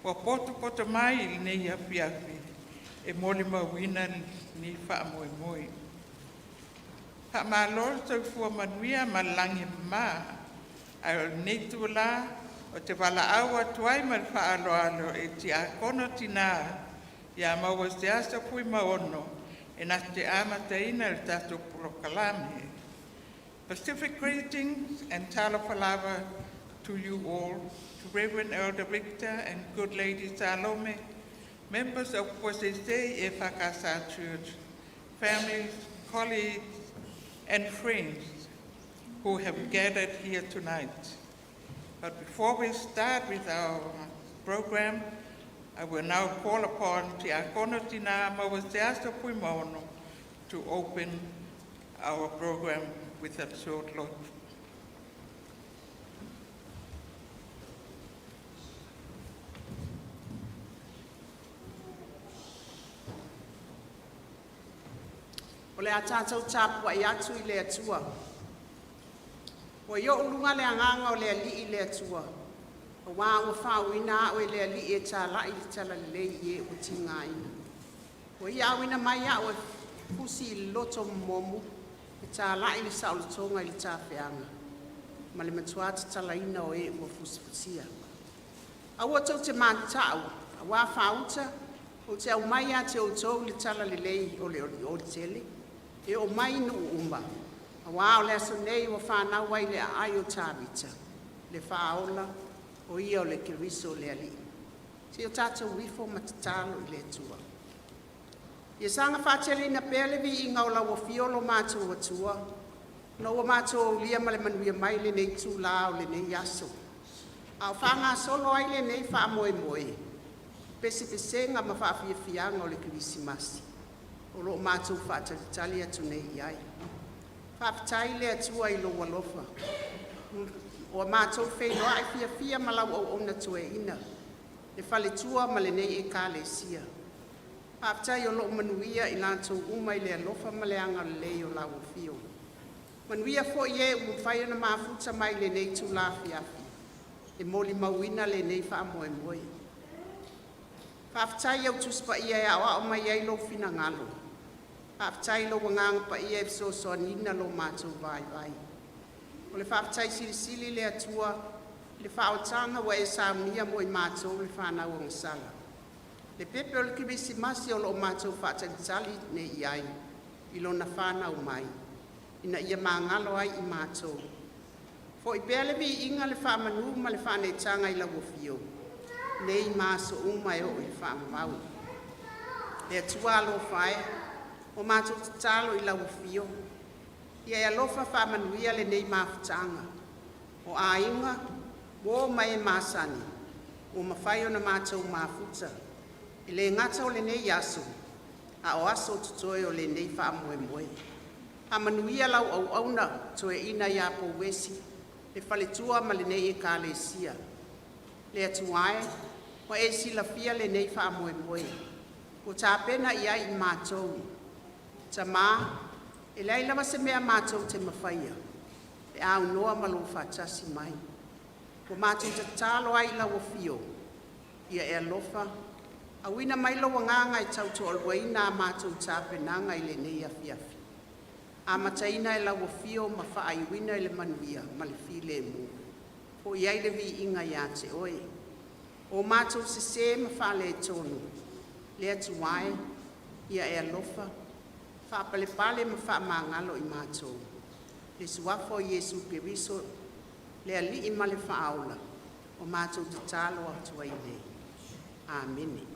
ua potopoto mai i lenei afiafi e molimauina lenei faamoemoe. Faamalo le soifua manuia ma le lagi e mama. Ae o lenei itula ou te valaau atu ai ma le faaaloalo i le Tiakono Tinā ia Mauaseaso Fuimaono e na te amataina le tatou Polokalame. Pacific greetings and talofa lava to you all, to Reverend Elder Victor and good Lady Salome, members of Puaseisei EFKS Church, families, colleagues, and friends who have gathered here tonight. But before we start with our program, I will now call upon Tiakono Tina Mauaseaso Fuimaono to open our program with a short lotu. O le a tatou tapuai atu i le Atua. Ua i ou luga le agaga o le Alii le Atua, auā ua faauuina au e le Alii e talai le Talalelei i e ua tigaina. Ua Ia auina mai au e fusi i le loto momomu, e talai le saolotoga i le tafeaga, ma le matua tatalaina o e ua fusifusia. Aua tou te mata'u, auā faauta ou te aumai ia te outou le Talalelei o le olioli tele e oo mai i nuu uma, auā o le aso nei ua fanau ai i le aai o Tavita le Faaola, o Ia o le Keriso o le Alii. Se i o tatou ifo ma tatalo i le Atua. Ia saga faateleina pea le viiga o lau afio lo matou Atua, ona ua matou aulia ma le manuia mai lenei itula o lenei aso, a o faagasolo ai lenei faamoemoe, pesepesega ma faafiafiaga o le Kerisimasi o lo o matou faatalitali atu nei i ai. Faafetai le Atua i lou alofa ua matou feiloai fiafia ma lau auauna toeaina, le faletua ma lenei Ekalesia. Faafetai o lo o manuia i latou uma i le alofa ma le agalelei o lau Afioga. Manuia foi e ua mafai ona mafuta mai i lenei itula afiafi e molimauina lenei faamoemoe. Faafetai i au Tusi Paia e aoao mai ai lou finagalo. Faafetai i lou Agaga Paia e fesoasoaniina lo matou vaivai. O le faafetai silisili le Atua i le faaolataga ua e saunia mo i matou le fanau agasala, le pepe o le Kerisimasi o lo o matou faatalitali nei i ai i lona fanau mai ina ia magalo ai i matou. Foi pea le viiga, le faamanu ma le faaneetaga i lau Afio nei ma aso uma e oo i le faavavau. Le Atua alofa e, ua matou tatalo i lau Afio, ia e alofa faamanuia lenei mafutaga o aiga, uo ma e masani ua mafai ona matou mafuta, e le gata o lenei aso a o aso o totoe o lenei faamoemoe. Faamanuia lau auauna toeaina ia Paul Wesi le faletua ma lenei Ekalesia. Le Atua e, ua e silafia lenei faamoemoe ua tapena i ai i matou. Tama, e leai lava se mea matou te mafaia pe a aunoa ma lou faatasi mai. Ua matou tatalo ai i lau Afio, ia e alofa auina mai lou Agaga e tautoaluaina a matou tapenaga i lenei afiafi, amataina e lau Afio ma faaiuina i le manuia ma le filemu. Foi ai le viiga ia te Oe. O matou sese ma faaletonu, le Atua e, ia e alofa faapalepale ma faamagalo i matou. I le Suafa o Iesu Keriso le Alii ma le Faaola, ua matou tatalo atu ai nei. Amene.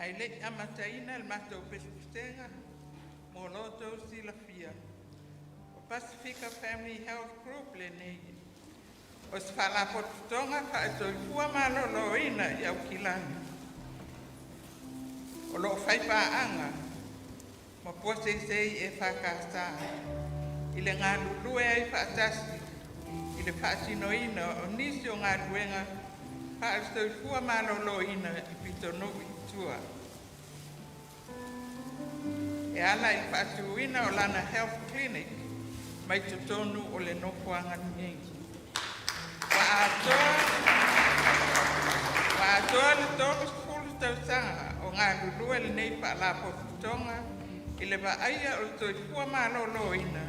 Ae le i amataina le matou pesepesega mo lo outou silafia, o Pasifika Family Health Group lenei, o se faalapotopotoga faale-soifua maloloina i Aukilani o lo o faipaaga ma Puaseisei EFKS i le galulue ai faatasi i le faatinoina o nisi o galuega faale-soifua maloloina i pitonuu i tua, e ala i le faatuina o lana Health Clinic mai totonu o le nofoaga nei. Ua atoa le 30 tausaga o galulue lenei faalapotopotoga i le vaaia o le soifua maloloina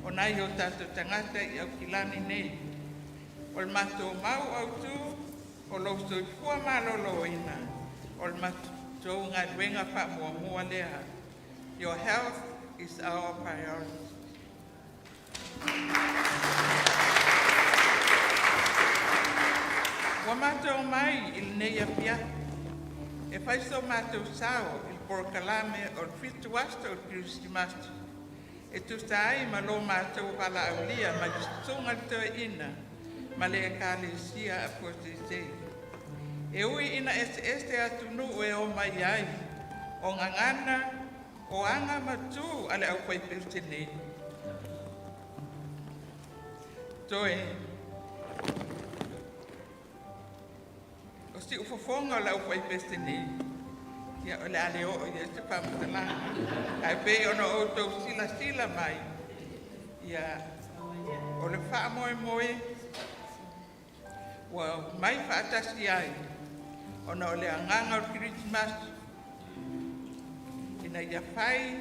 o nai o tatou tagata i Aukilani nei. O le matou mau autu, o lou soifua maloloina, o le matou galuega faamuamua lea. Your health is our priority. Ua matou omai i lenei afiafi e fai so matou sao i le polokalame o le 7 aso o le Kerisimasi e tusa ai ma lo matou valaaulia mai le Susuga i le Toeaina ma le Ekalesia a Puaseisei. E ui ina eseese atunuu e omai ai, o gagana, o aga ma tu a le aufaipese nei, toe o siufofoga o le aufaipese nei, ia o le a le oo i ai se faamatalaga. Ae pei ona outou silasila mai, ia, o le faamoemoe ua mai faatasi ai ona o le agaga o le Kerisimasi ina ia fai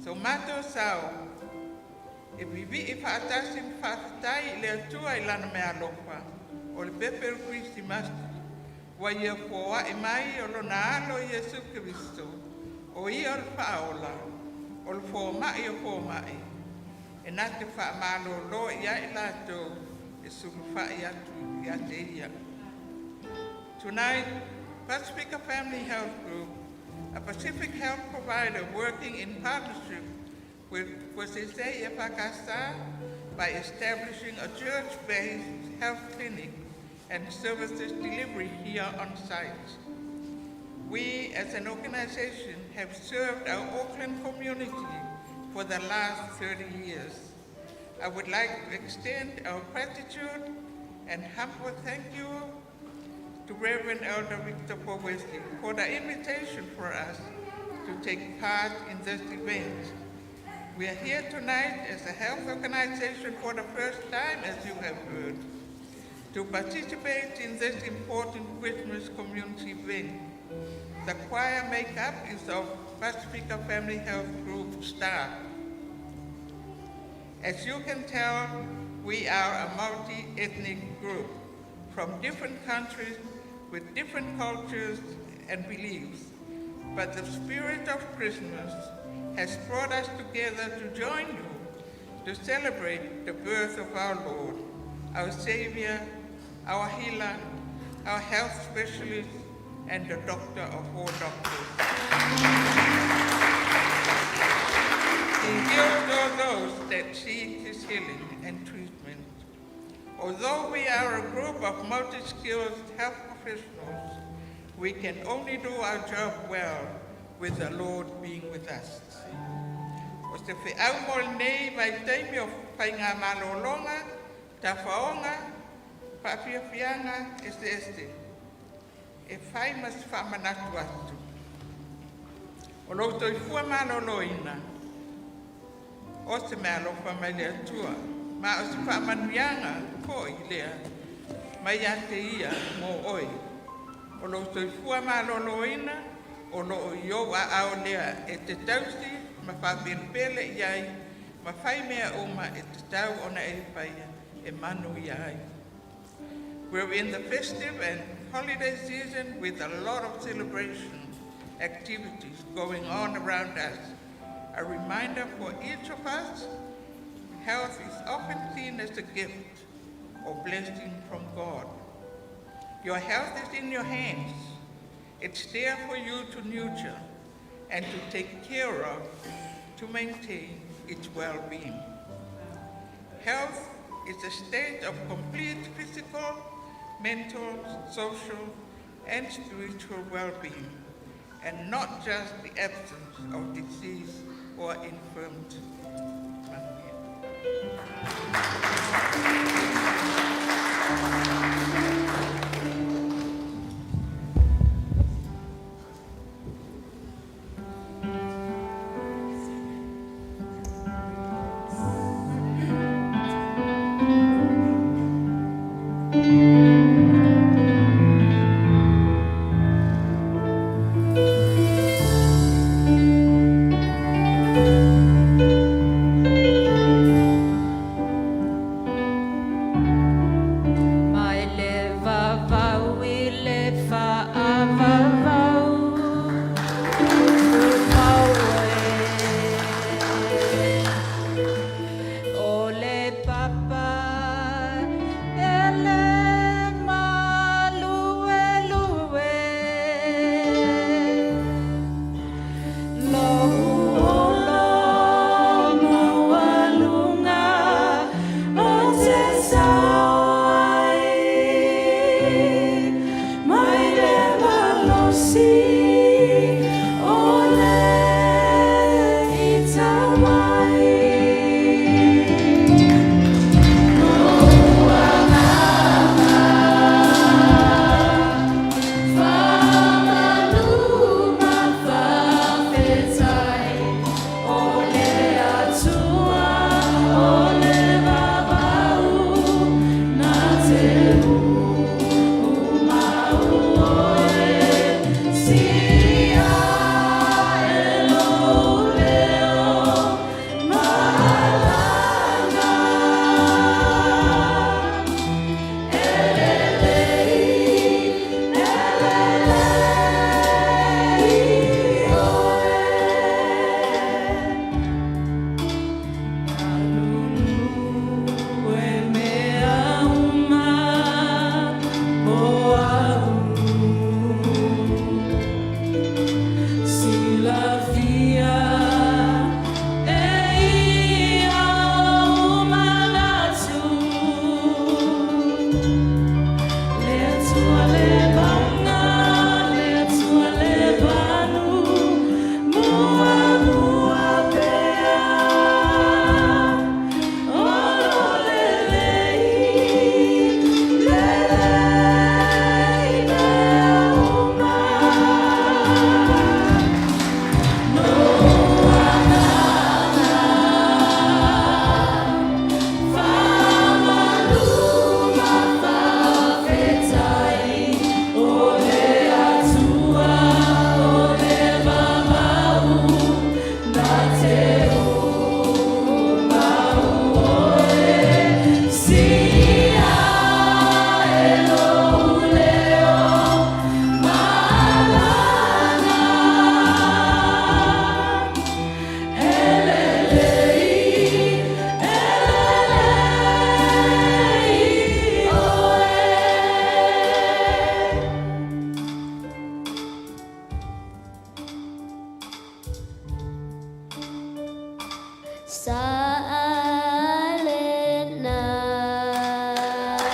so matou sao e vivii faatasi ma faafetai i le Atua i Lana meaalofa o le pepe o le Kerisimasi ua Ia foai mai o Lona Alo Iesu Keriso, o Ia o le Faaola, o le Fomai o fomai, e na te faamalolo i ai latou e sulufai atu ia te Ia. Tonight, Pasifika Family Health Group, a Pacific health provider working in partnership with Puaseisei EFKS by establishing a church-based health clinic and services delivery here on site. We, as an organization, have served our Auckland community for the last 30 years. I would like to extend our gratitude and humble thank you to Reverend Elder Victor Pouesi for the invitation for us to take part in this event. We are here tonight as a health organization for the first time, as you have heard, to participate in this important Christmas community event. The choir makeup is of Pasifika Family Health Group staff. As you can tell, we are a multi-ethnic group from different countries with different cultures and beliefs. But the spirit of Christmas has brought us together to join you to celebrate the birth of our Lord, our Savior, our healer, our health specialist, and the doctor of all doctors. He heals all those that seek his healing and treatment. Although we are a group of multi-skilled health professionals, we can only do our job well with the Lord being with us. O se feau mo lenei vaitaimi o faigamalologa, tafaoga, faafiafiaga eseese, e fai ma se faamanatu atu. O lou soifua maloloina, o se meaalofa mai le Atua, ma o se faamanuiaga foi lea mai ia te Ia mo oe. O lou soifua maloloina, o loo i ou aao lea e te tausi ma faapelepele i ai ma fai mea uma e tatau ona e faia e manuia ai. We're in the festive and holiday season with a lot of celebration activities going on around us. A reminder for each of us, health is often seen as a gift or blessing from God. Your health is in your hands. It's there for you to nurture and to take care of to maintain its well-being. Health is a state of complete physical, mental, social, and spiritual well-being, and not just the absence of disease or infirmity. Mai le vavau i le faavavau, Tumau e. O le papa e le maluelue, Lou olo maualuga ou te sao ai, Mai le malosi o le ita mai. Faamanu ma faafetai, o le Atua o le vavau, na te umau oe, silia e lou leo malaga. E lelei, e lelei oe. Kalulu e mea uma o au. Silafia e ia o manatu. Le Atua le vaoga, le Atua le vanu, muamua pea. O lo lelei, lelei mea uma. Lou agaga, faamanu ma faafetai, o le Atua o le vavau, na te umau oe, silia e lou leo malaga. E lelei, e lelei oe. Silent night,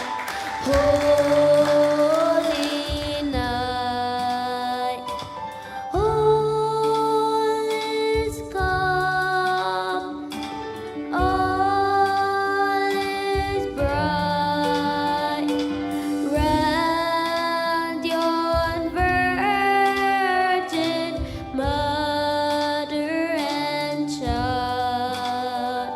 holy night, all is calm, all is bright, round yon virgin mother and child.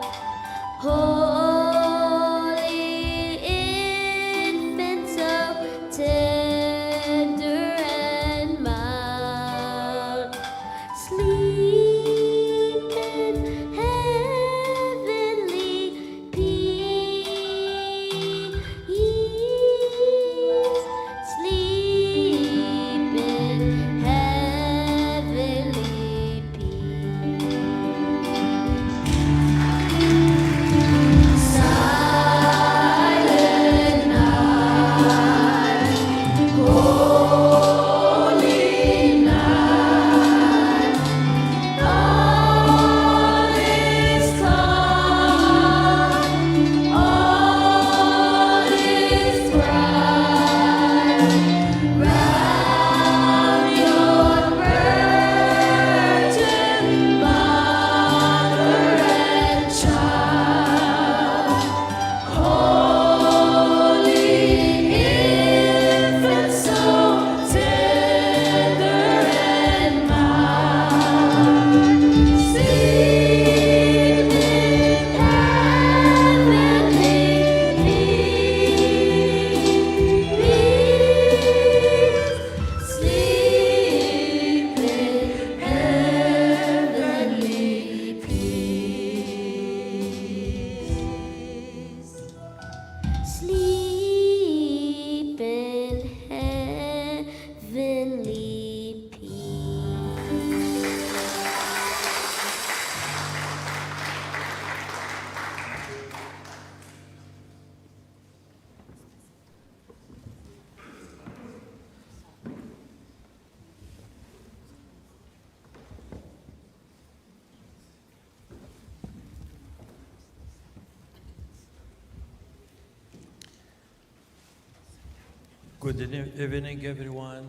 Good evening, everyone,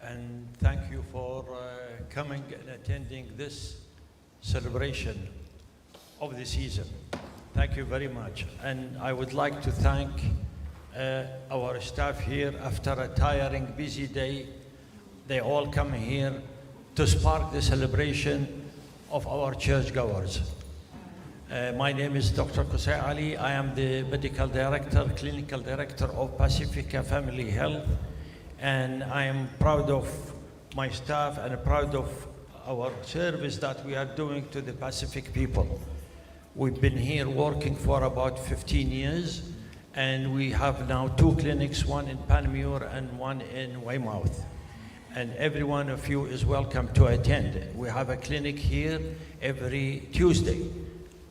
and thank you for coming and attending this celebration of the season. Thank you very much. And I would like to thank our staff here after a tiring, busy day. They all come here to spark the celebration of our churchgoers. My name is Dr. Qusai Ali. I am the medical director, clinical director of Pacifica Family Health, and I am proud of my staff and proud of our service that we are doing to the Pacific people. We've been here working for about 15 years, and we have now two clinics, one in Panmure and one in Weymouth. And every one of you is welcome to attend. We have a clinic here every Tuesday,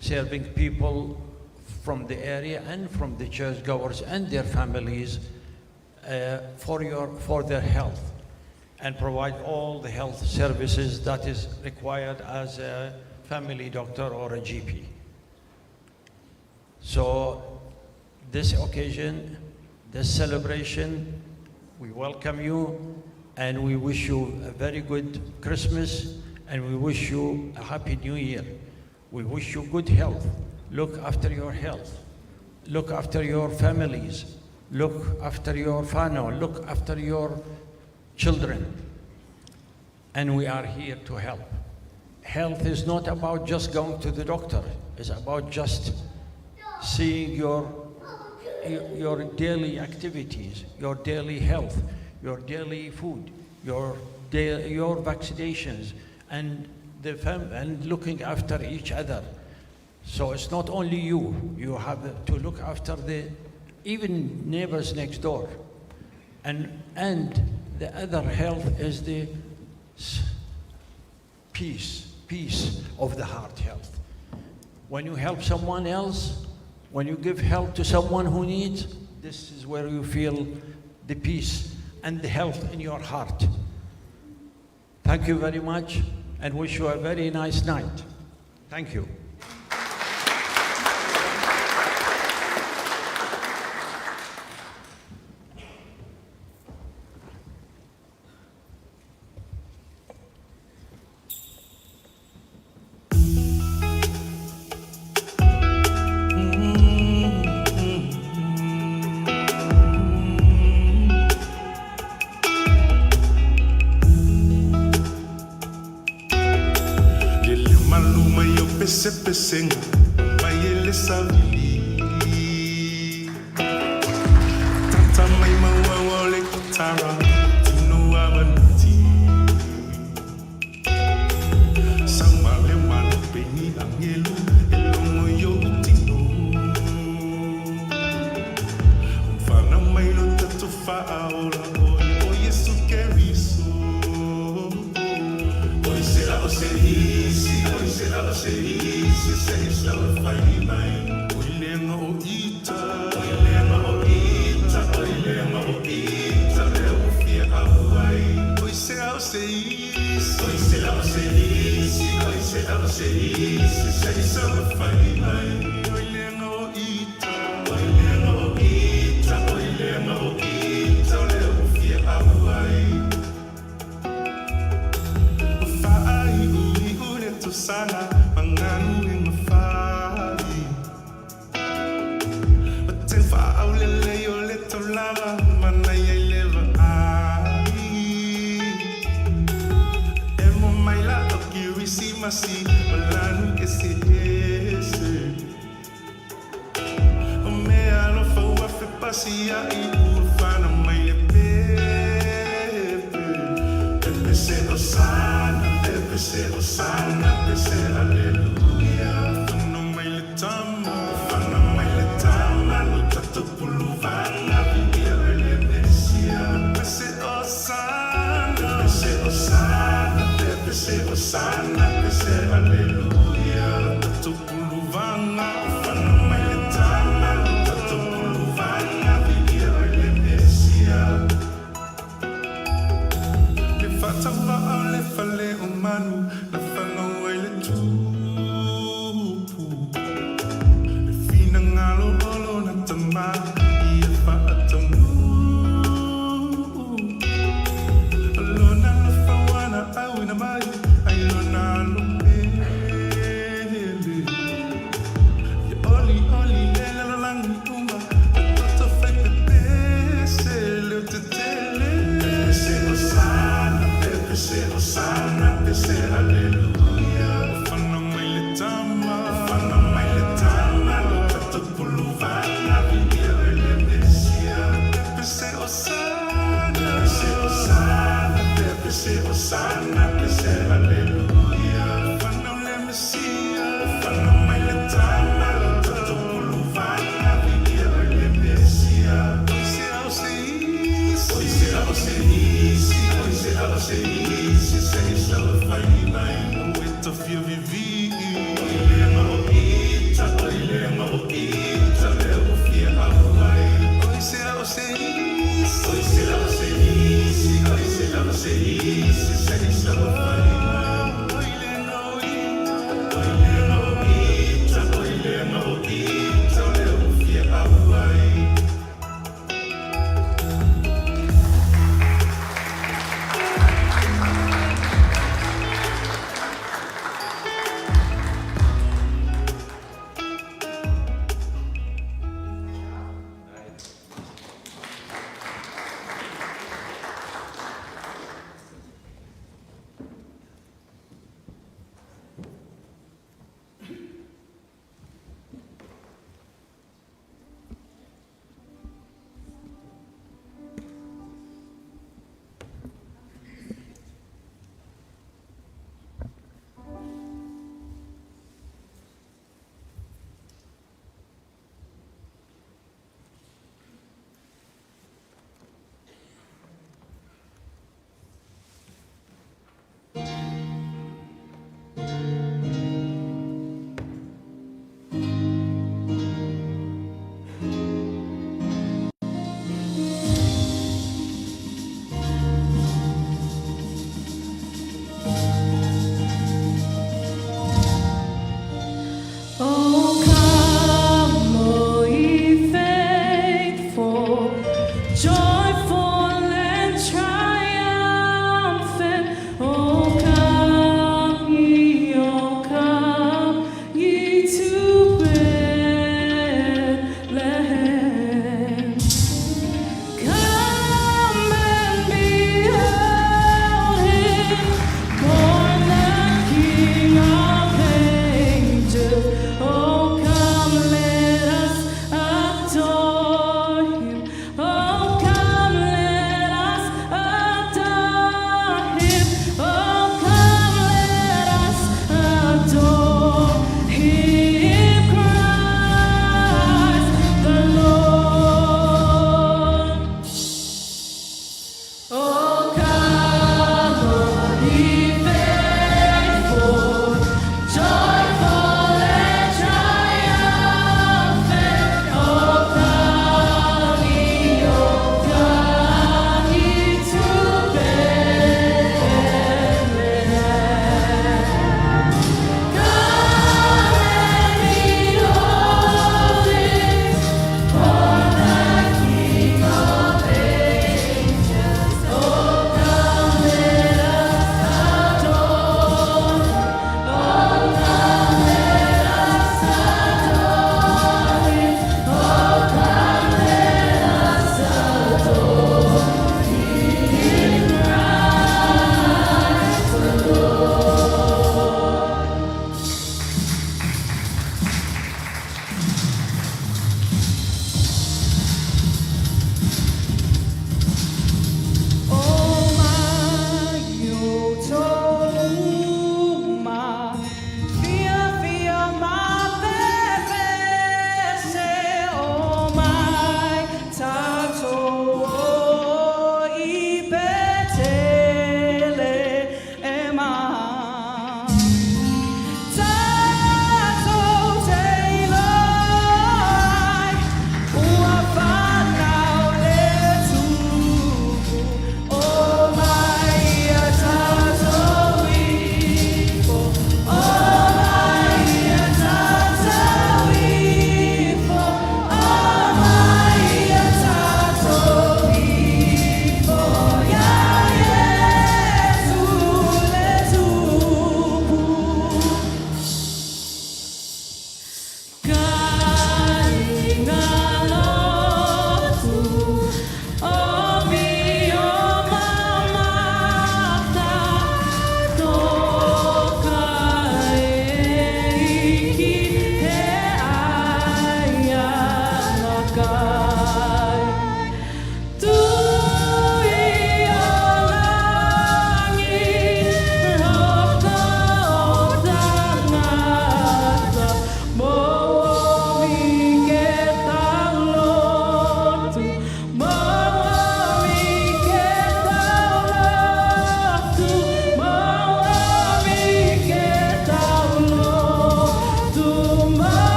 serving people from the area and from the churchgoers and their families for their health, and provide all the health services that is required as a family doctor or a GP. So this occasion, this celebration, we welcome you and we wish you a very good Christmas and we wish you a happy new year. We wish you good health. Look after your health. Look after your families. Look after your whānau. Look after your children. And we are here to help. Health is not about just going to the doctor. It's about just seeing your daily activities, your daily health, your daily food, your vaccinations, and looking after each other. So it's not only you. You have to look after the even neighbors next door. And the other health is the peace of the heart health. When you help someone else, when you give help to someone who needs, this is where you feel the peace and the health in your heart. Thank you very much and wish you a very nice night. Thank you. Le le malu mai o pesepesenga mai e le savili. Tata mai maua o le kitara tino avanti. Sama le malu peni angelu e longo yo tino. Mfana mai lo tatu faaola oi o Yesu Keriso. Oi se la o se isi, oi se la o se isi, se isi la o fai mai. Oi lenga o ita, oi lenga o ita, oi lenga o ita, le o fia auai. Oi se la o se isi, oi se la o se isi, oi se la o se isi, se isi la o fai mai. Oi lenga o ita, oi lenga o ita, oi lenga o ita, le o fia auai. Faaiuiu le tausaga maganu e mafai. O te faaulelei o le taulaga manaia i le vaai. E mo mai la o Kerisimasi o lanu eseese. O mea alofa ua fepasia'i ua fana mai le pepe. Pepe se osana, pepe se osana, pepe se aleluia. Fana mai le tama, fana mai le tama, lo tatou puluvana, viia le Mesia. Pepe se osana, pepe se osana, pepe se osana, pepe se aleluia. Lo tatou puluvana, fana mai le tama, lo tatou puluvana, viia le Mesia. Le faatauvaa o le fale o manu na fanau ai le tupu. Le finagalo o lona tamā ia faataunuu.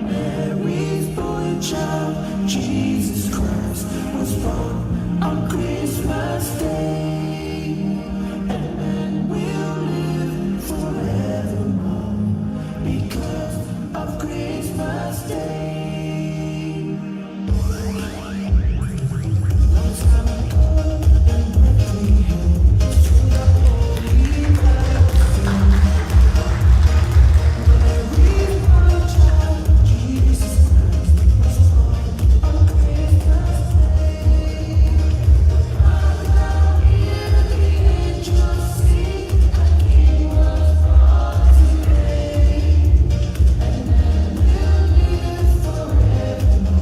Mary's boy child, Jesus Christ, was born on Christmas Day. And men will live forevermore because of Christmas Day. Long time ago in Bethlehem, stood a holy virgin. Mary's boy child, Jesus Christ, was born on Christmas Day. Hear the angels sing, a King was born today, and men will live forevermore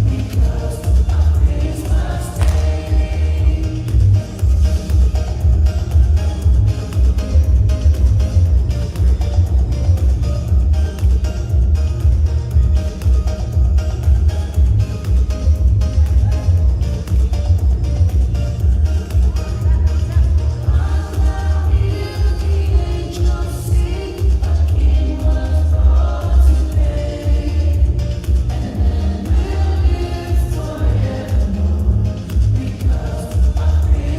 because of Christmas Day. Hear the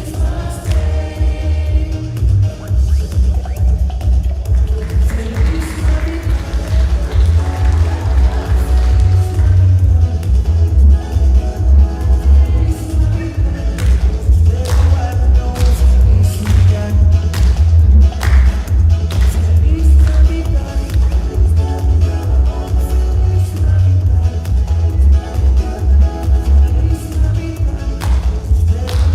angels sing, a King was born today, and men will live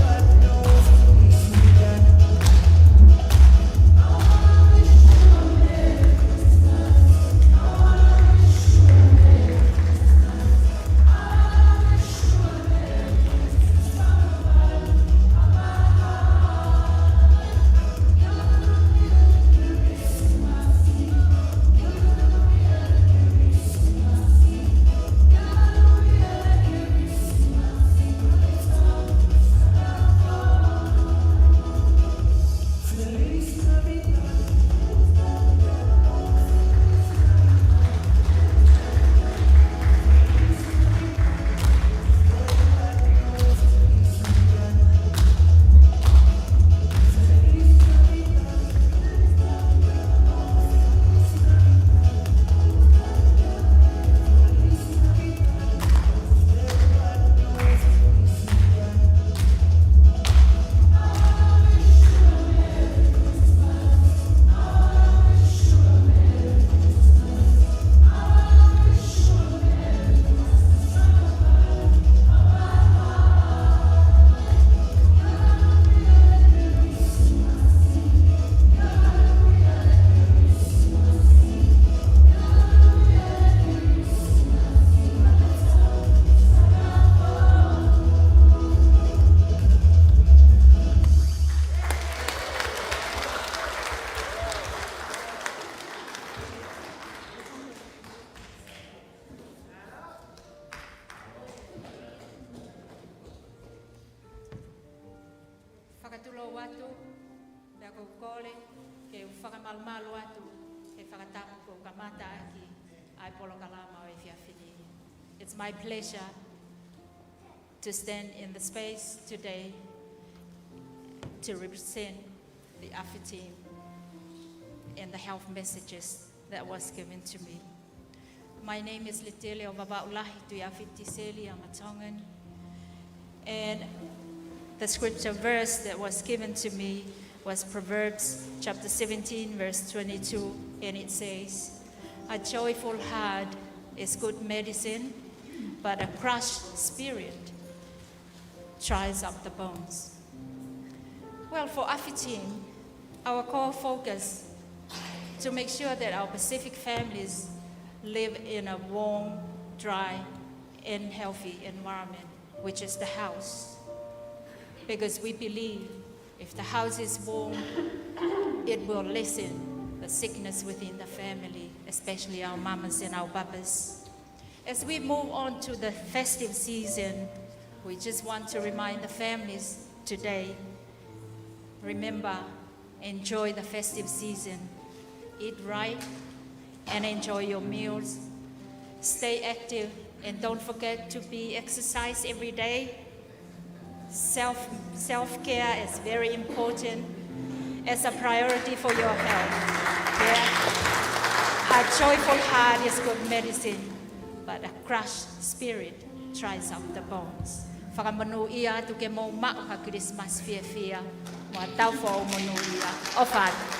forevermore because of Christmas Day. Feliz Navidad. Feliz Navidad. Whakatulou atu, pea kou kole, ke whakamalumalo atu, he whakatapu ko ka mata aki, ai polokalama o e fiafini. It's my pleasure to stand in the space today to represent the AFI team and the health messages that was given to me. My name is Letele o Vavaulahi Tuiafi Tiseli. I'm a Tongan. And the scripture verse that was given to me was Proverbs chapter 17, verse 22, and it says, A joyful heart is good medicine, but a crushed spirit dries up the bones. Well, for AFI team, our core focus to make sure that our Pacific families live in a warm, dry, and healthy environment, which is the house. Because we believe if the house is warm, it will lessen the sickness within the family, especially our mamas and our papas. As we move on to the festive season, we just want to remind the families today remember, enjoy the festive season. Eat right, and enjoy your meals. Stay active and don't forget to be exercise every day. Self-care is very important as a priority for your health. Yeah. A joyful heart is good medicine, but a crushed spirit dries up the bones. Whakamanu ia atu ke mou mao ha Christmas fia fia, mo a tau fo o manu ia. O whātu.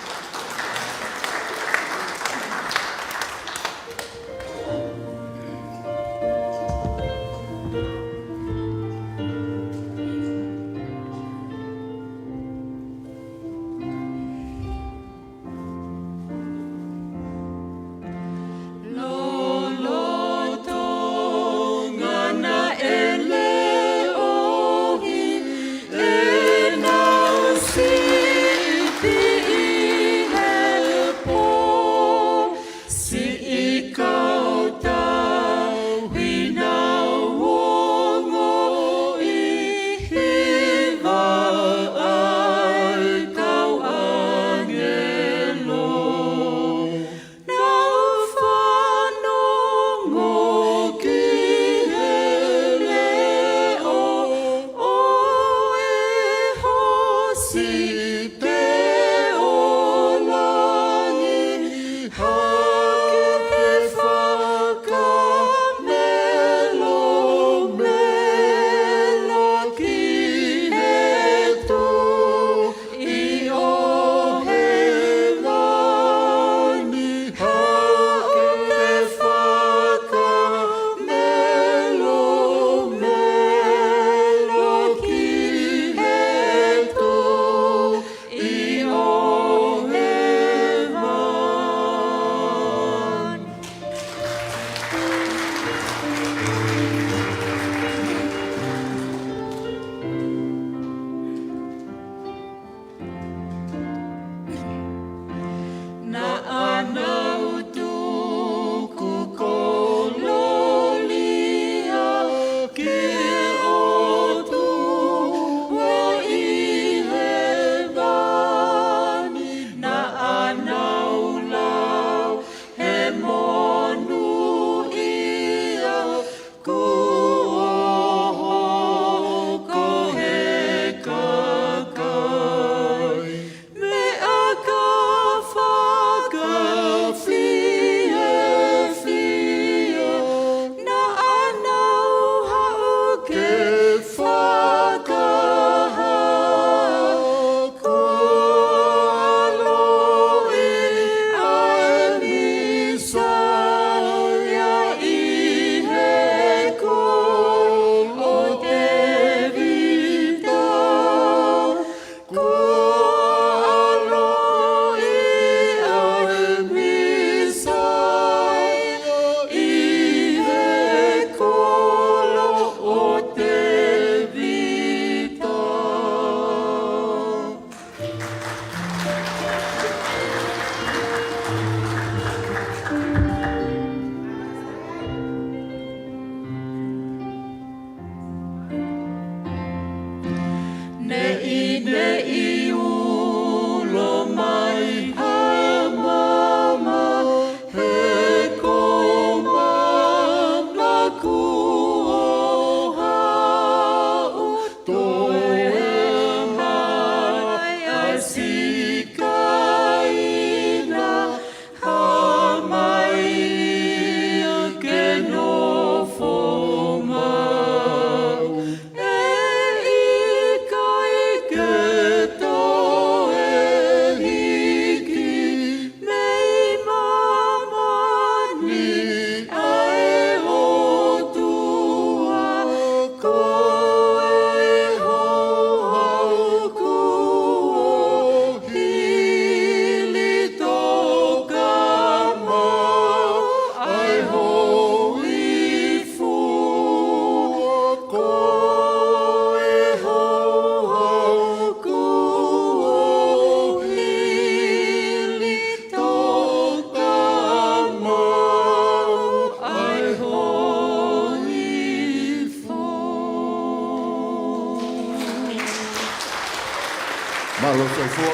Malo soifua.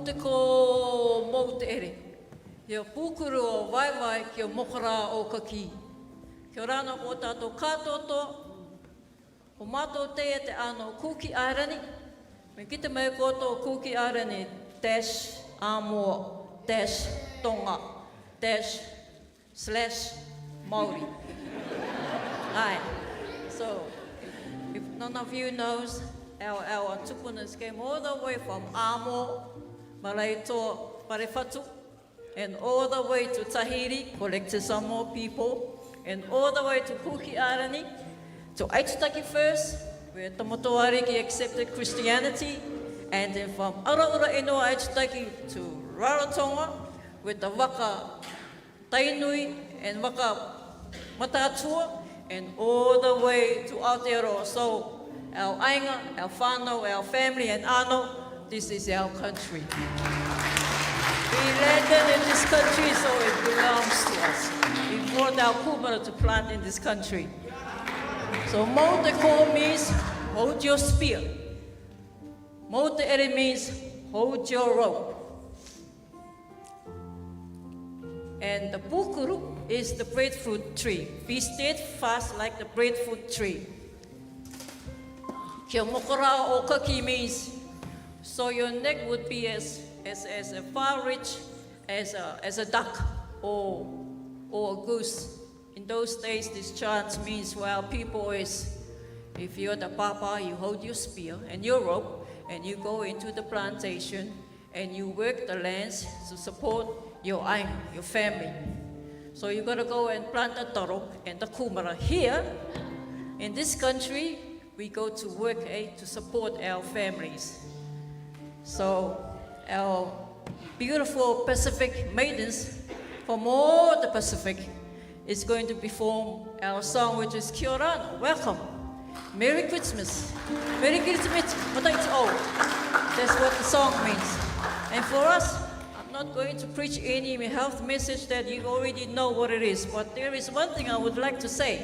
te kō, mou te ere. Kia pūkuru o waewae kia mokorā o kakī. Kia ora anō ko tātou kātoatoa, ko mātou teia te ano Kuki Airani, me kite mai koutou Kuki Airani dash Amoa dash Tonga dash slash Māori. Aye. So, if none of you knows, our, our tupunas came all the way from Amo, Maraetoa, Parewhatu, and all the way to Tahiti, collected some more people, and all the way to Kuki Arani, to Aitutaki first, where Tamotoariki accepted Christianity, and then from Araura Inoa Aitutaki to Rarotonga, with the waka Tainui and waka Mataatua, and all the way to Aotearoa. So our ainga, our whānau, our family, and ano, this is our country. We landed in this country, so it belongs to us. We brought our kumara to plant in this country. So mo te ko means hold your spear. Mo te ere means hold your rope. And the pukuru is the breadfruit tree. Be steadfast like the breadfruit tree. Kia mokora o kaki means so your neck would be as, as, as far rich as a, as a duck or, or a goose. In those days, this chant means, well, people is, if you're the papa, you hold your spear and your rope, and you go into the plantation, and you work the lands to support your your family. So you got to go and plant the taro and the kumara. Here, in this country, we go to work eh, to support our families. So our beautiful Pacific maidens from all the Pacific is going to perform our song, which is Kia ora, welcome. Merry Christmas. Merry Christmas. That's what the song means. And for us, I'm not going to preach any health message that you already know what it is, but there is one thing I would like to say.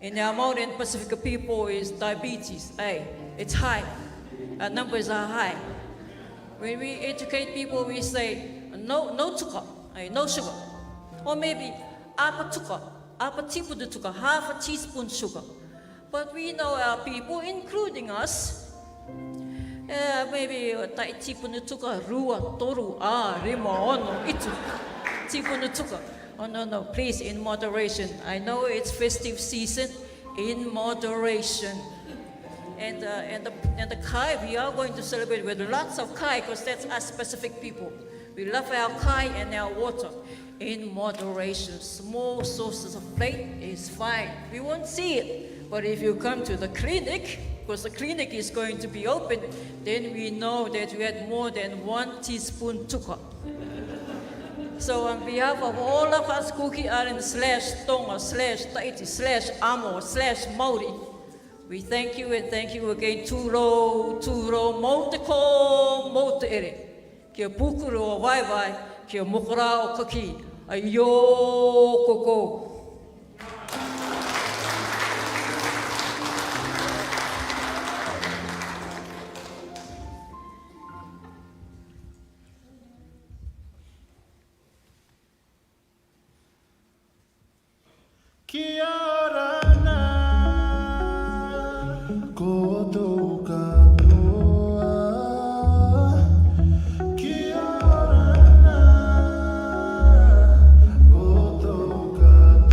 In our modern Pacific people is diabetes. Hey, it's high. Our numbers are high. When we educate people, we say, no, no sugar, hey, no sugar. Or maybe apa tuka, apa tipu tuka, half a teaspoon sugar. But we know our people, including us, maybe tai tipuna tuka, rua, toru, a, rima, ono, itu, tipuna tuka. Oh, no, no, please, in moderation. I know it's festive season, in moderation. And, and, the, and the kai, we are going to celebrate with lots of kai because that's us specific people. We love our kai and our water in moderation. Small sources of plate is fine. We won't see it. But if you come to the clinic, because the clinic is going to be open, then we know that you had more than one teaspoon tuka. So on behalf of all of us Kuki Island slash Tonga slash Tahiti slash Amo slash Maori, we thank you and thank you again. Tūrou, tūrou, mau te kō, mau te ere. Kia pūkuru o waewae, kia mokorā o kaki, ai ō koukou. Kia ora na koutou katoa. Kia ora na koutou katoa.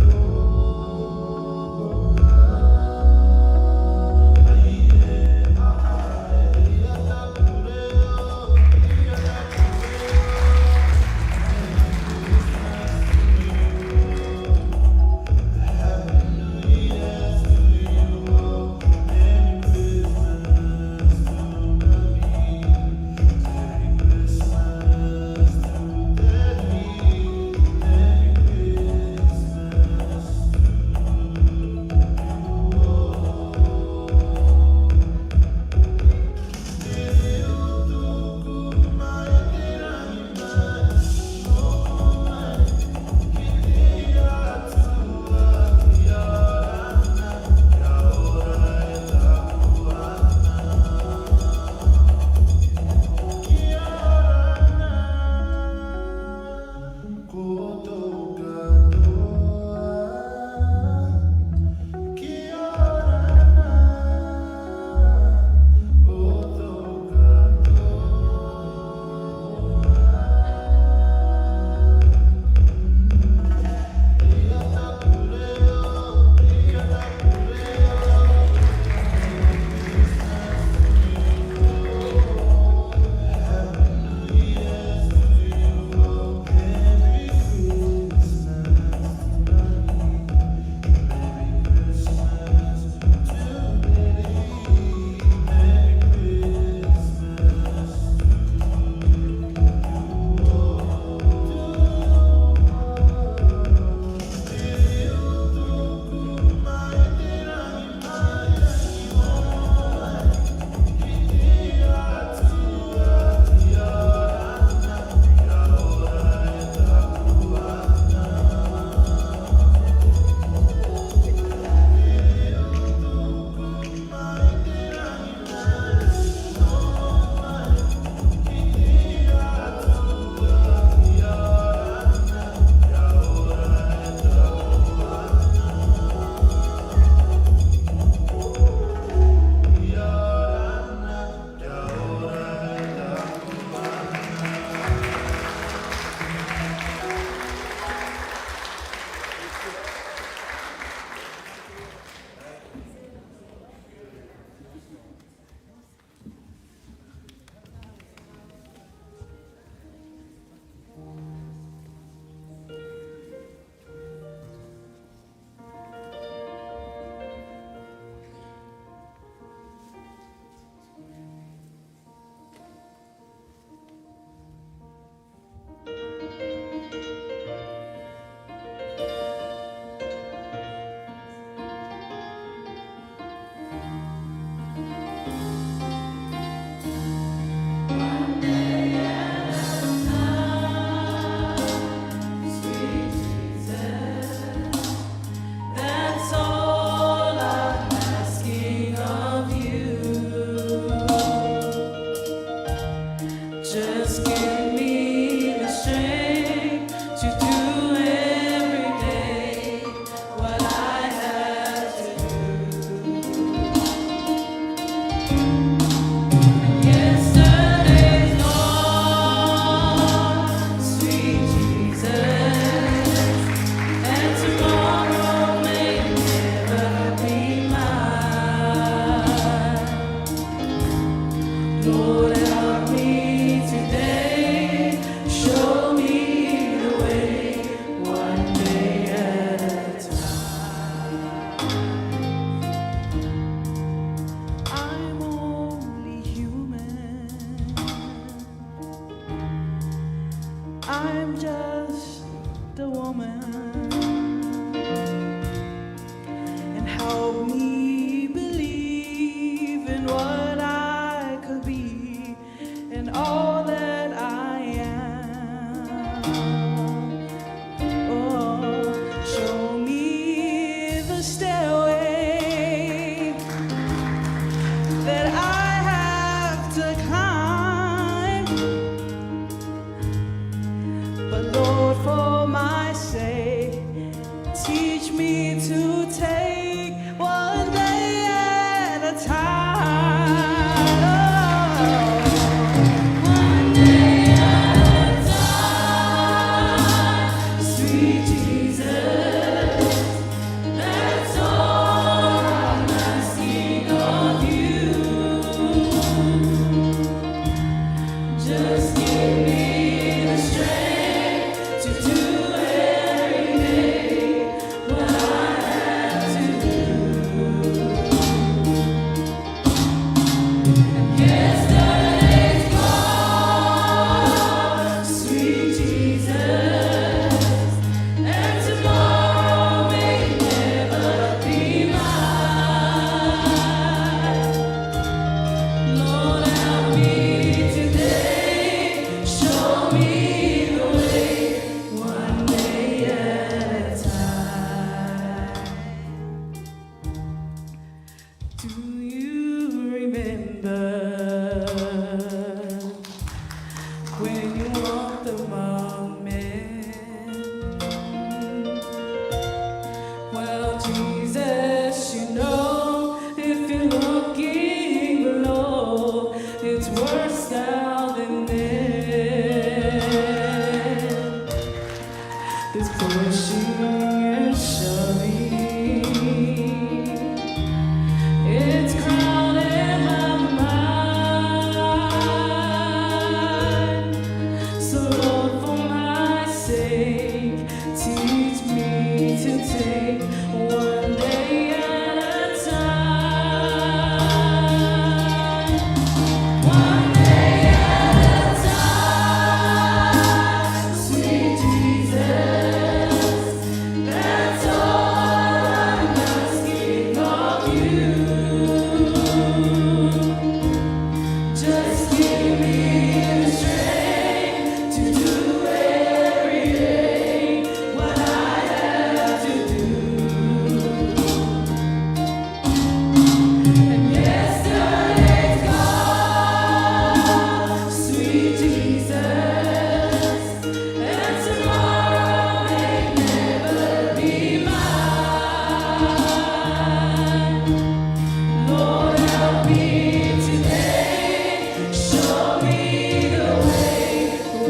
Lord, help me today. Show me the way, one day at a time. I'm only human. I'm just a woman. And help me believe in what I could be and all that I am. Oh, show me the stairway that I have to climb. But Lord, for my sake, teach me to take one day at a time. One day at a time, sweet Jesus, that's all I'm asking of you. Just give me the strength to do every day what I have to do. Yesterday's gone, sweet Jesus, and tomorrow may never be mine. Lord, help me today. Show me the way, one day at a time. Do you remember when you walked among men? Well, Jesus, you know, if you're looking below, it's worse now than then. This pushing and shoving, it's crowding my mind. So, Lord, for my sake, teach me to take one day at a time. One day at a time, sweet Jesus, that's all I'm asking of you. Just give me the strength to do every day what I have to do. And yesterday's gone, sweet Jesus, and tomorrow may never be mine. Lord, help me today. Show me the way,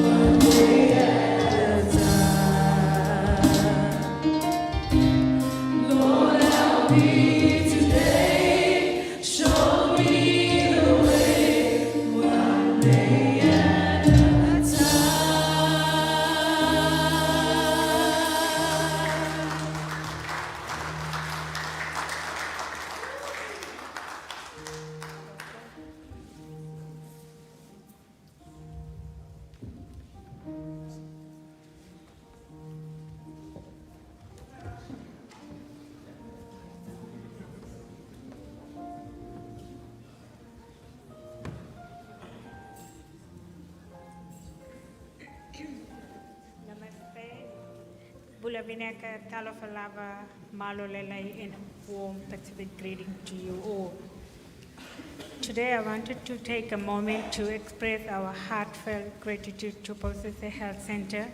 one day at a time. Lord, help me today. Show me the way, one day at a time. Namaste. Bula Vinaka Talofalava Malolelei and warm Pacific greeting to you all. Today I wanted to take a moment to express our heartfelt gratitude to Posese Health Center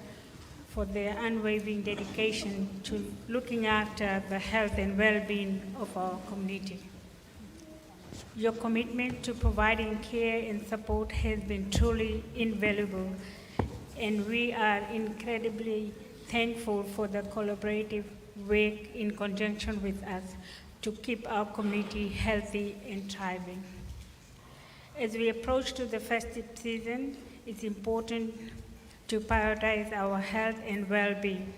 for their unwavering dedication to looking after the health and well-being of our community. Your commitment to providing care and support has been truly invaluable, and we are incredibly thankful for the collaborative work in conjunction with us to keep our community healthy and thriving. As we approach to the festive season, it's important to prioritize our health and well-being.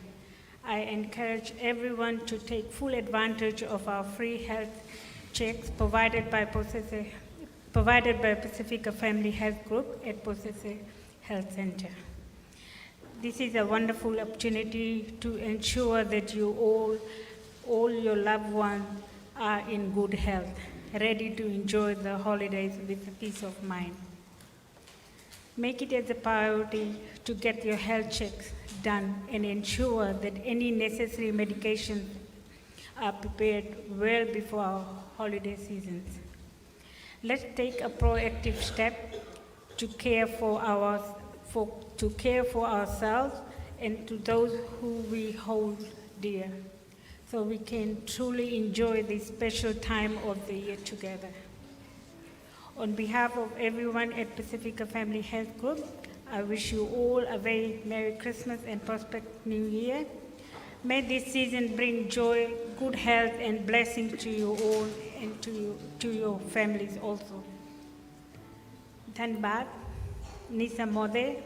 I encourage everyone to take full advantage of our free health checks provided by Posese, provided by Pacifica Family Health Group at Posese Health Center. This is a wonderful opportunity to ensure that you all, all your loved ones are in good health, ready to enjoy the holidays with peace of mind. Make it as a priority to get your health checks done and ensure that any necessary medications are prepared well before our holiday seasons. Let's take a proactive step to care for our for, to care for ourselves and to those who we hold dear, so we can truly enjoy this special time of the year together. On behalf of everyone at Pacifica Family Health Group, I wish you all a very Merry Christmas and prosperous New Year. May this season bring joy, good health, and blessings to you all and to, you, to your families also. Dhanbad, Nisa Mode,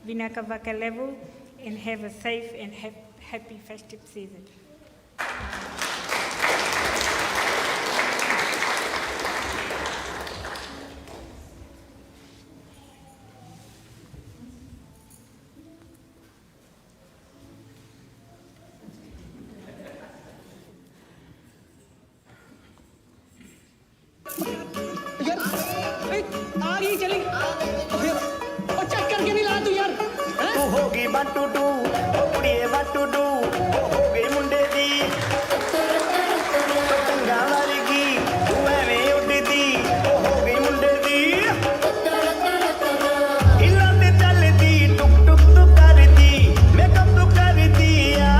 Vinaka Vakalevu, and have a safe and happy festive season. ਯਾਰ ਏ ਆ ਗਈ ਚਲੀ ਉਹ check ਕਰਕੇ ਨਹੀਂ ਲਾ ਤੂੰ ਯਾਰ। ਤੂੰ ਹੋ ਗਈ 1 2 2, ਉਹ ਕੁੜੀਏ 1 2 2, ਉਹ ਹੋ ਗਈ ਮੁੰਡੇ ਦੀ ਪਤੰਗਾਂ ਵਰਗੀ, ਤੂੰ ਐਵੇਂ ਉੱਡਦੀ, ਉਹ ਹੋ ਗਈ ਮੁੰਡੇ ਦੀ। ਹਿੱਲਾਂ ਤੇ ਚੱਲਦੀ, ਟੁਕ ਟੁਕ ਤੂੰ ਕਰਦੀ, ਮੇਕਅਪ ਤੂੰ ਕਰਦੀ ਆ,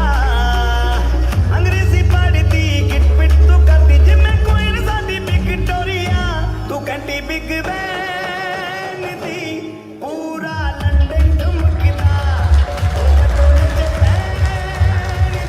ਅੰਗਰੇਜ਼ੀ ਪੜ੍ਹਦੀ, ਗਿੱਟ ਪਿੱਟ ਤੂੰ ਕਰਦੀ, ਜਿਵੇਂ ਕੋਈ ਸਾਡੀ ਵਿਕਟੋਰੀਆ। ਤੂੰ ਘੰਟੀ ਬਿਗ ਬੈਨ ਦੀ, ਪੂਰਾ ਲੰਡਨ ਠੁਮਕਦਾ, ਉਹ ਜਦੋਂ ਨੱਚ ਪੈਣ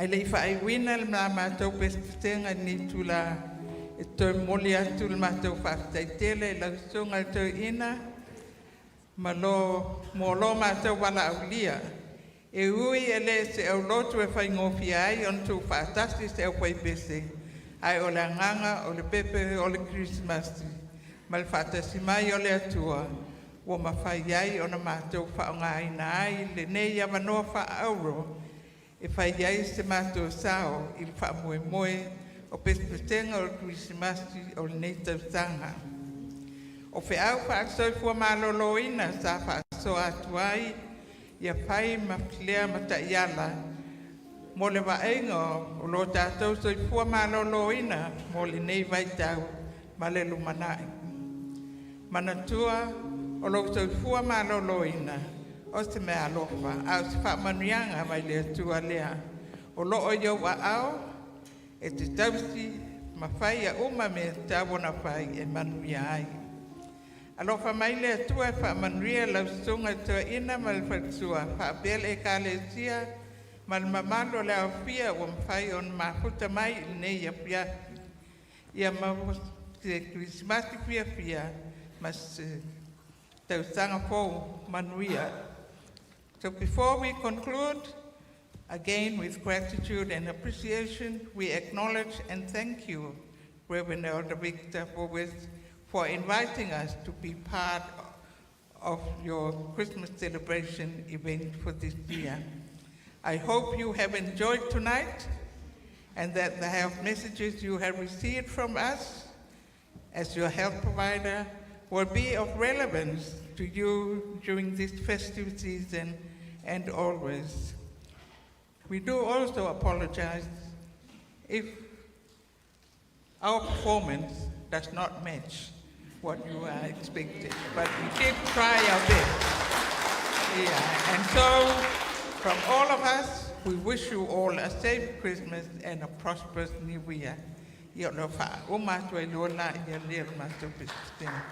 Ae le i faaiuina le la matou pesepesega i lenei itula, e toe momoli atu le matou faafetai tele i lau Susuga i le Toeaina ma lo mo lo matou valaaulia. E ui e le o se aulotu e faigofie ai ona tuufaatasi se aufaipese, ae o le agaga o le pepe o le Kerisimasi ma le faatasi mai o le Atua ua mafai ai ona matou faaaogaina ai lenei avanoa faaauro e fai ai se matou sao i le faamoemoe o pesepesega o le Kerisimasi o lenei tausaga. O feau faale-Soifua Maloloina sa faasoa atu ai ia fai ma lea ma taiala mo le vaaiga o lo tatou soifua maloloina mo lenei vaitau ma le lumanai. Manatua o lou soifua maloloina o se meaalofa a o se faamanuiaga mai le Atua lea o lo o i ou aao e te tausi ma faia uma mea e tatau ona fai e manuia ai. Alofa mai le Atua e faamanuia i lau Susuga i le Toeaina ma le faletua faapea le Ekalesia ma le mamalu o le aofia ua mafai ona mafuta mai i lenei afiafi. Ia maua se Kerisimasi fiafia ma se tausaga fou manuia. So before we conclude, again with gratitude and appreciation, we acknowledge and thank you, Reverend Elder Victor Bowes, for inviting us to be part of your Christmas celebration event for this year. I hope you have enjoyed tonight and that the health messages you have received from us as your health provider will be of relevance to you during this festive season and always. We do also apologize if our performance does not match what you are expecting, but we did try our best. Yeah, and so from all of us, we wish you all a safe Christmas and a prosperous New Year. Ia lo fa o matou ai loa la ia le o matou pesepesega.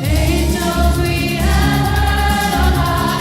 Angels we have heard on high.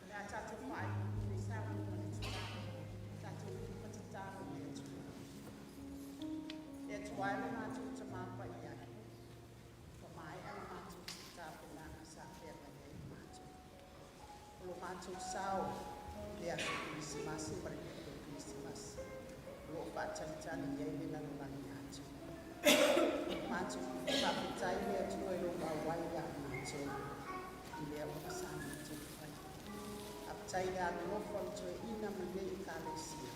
O le a tatou faaiuiu i le sauni ma le tatalo, tatou lilifa tatalo i le Atua. Le Atua e lo matou Tama Paia, ua maea la matou tapenaga sa feagai ai ma matou. O lo matou sao i le aso Kerisimasi ma le pito o Kerisimasi, o lo o faatalitali i ai le lalolagi atoa. Matou faafetai le Atua i lou auai ia matou i mea uma sa matou fai. Faafetai i le alolofa o le toeaina ma lenei ekalesia,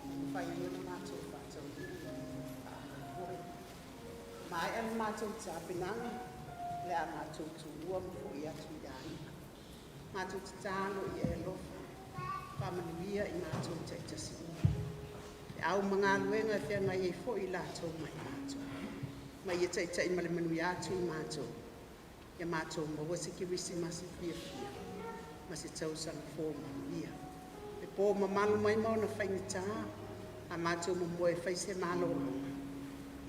ua mafai ai ona matou faataunuu lenei faamoemoe. Ua maea le matou tapenaga, o le a matou tuua ma fo'i atu i aiga. Matou tatalo ia e alofa, faamanuia i matou taitasi uma. Feau ma galuega e feagai ai foi i latou ma i matou. Ma ia taitai ma le manuia atu i matou, ia matou maua se Kerisimasi fiafia ma se tausaga fou manuia. E po mamalu mai ma ona faigata, a matou momoe e fai se malologa,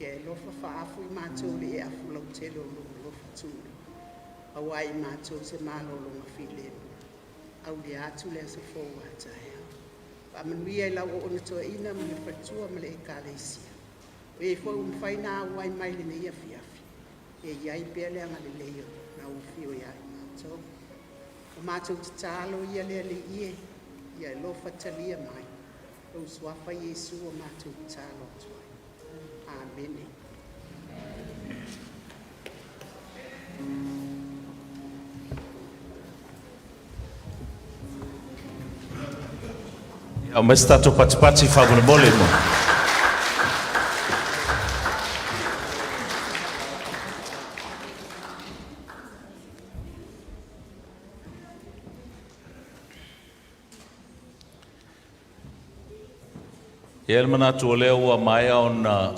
ia e alofa faaafu i matou i le e afu lautele o lou alofa tunoa, aua e i matou se malologa filemu, aulia atu le aso fou a taeao. Faamanuia i lau auauna toeaina ma le faletua ma le ekalesia, o e foi ua mafai ona auai mai i lenei afiafi, ia i ai pea le agalelei o lau afio ia i matou. O matou tatalo ia le Alii e, ia e alofa talia mai, lou suafa Iesu ua matou tatalo atu ai. Amene. Ia, aumai se tatou patipati faamolemole mo. E i ai le manatu o lea ua maea ona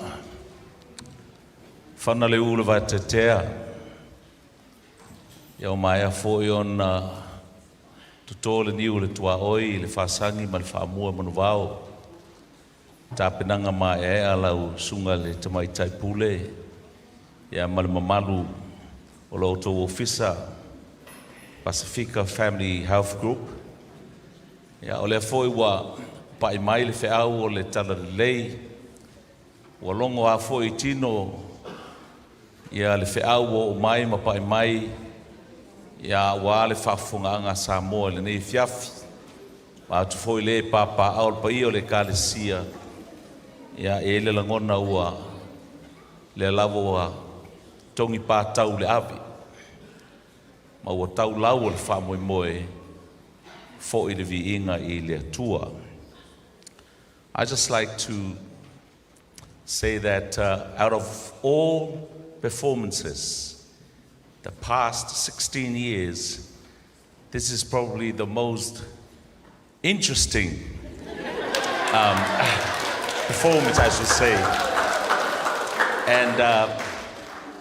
fana le ū i le vaetetea, ia ua maea foi ona toto le niu o le tuaoi i le fasagi ma le faamua manuvao. Tapenaga maeaea lau Susuga i le Tamaitai Pule ia ma le mamalu o lo outou ofisa Pasifika Family Health Group. Ia o lea foi ua pai mai le feau o le Talalelei, ua logo lava foi i tino ia le feau ua oo mai ma pai mai ia aua le faafofogaaga a Samoa i lenei afiafi. Vaeatu foi le papaaao le paia o le Ekalesia, ia e i ai le lagona ua lea lava ua togi patau le ave ma ua tau lau o le faamoemoe foi le viiga i le Atua. I just like to say that out of all performances. the past 16 years, this is probably the most interesting performance, I should say. And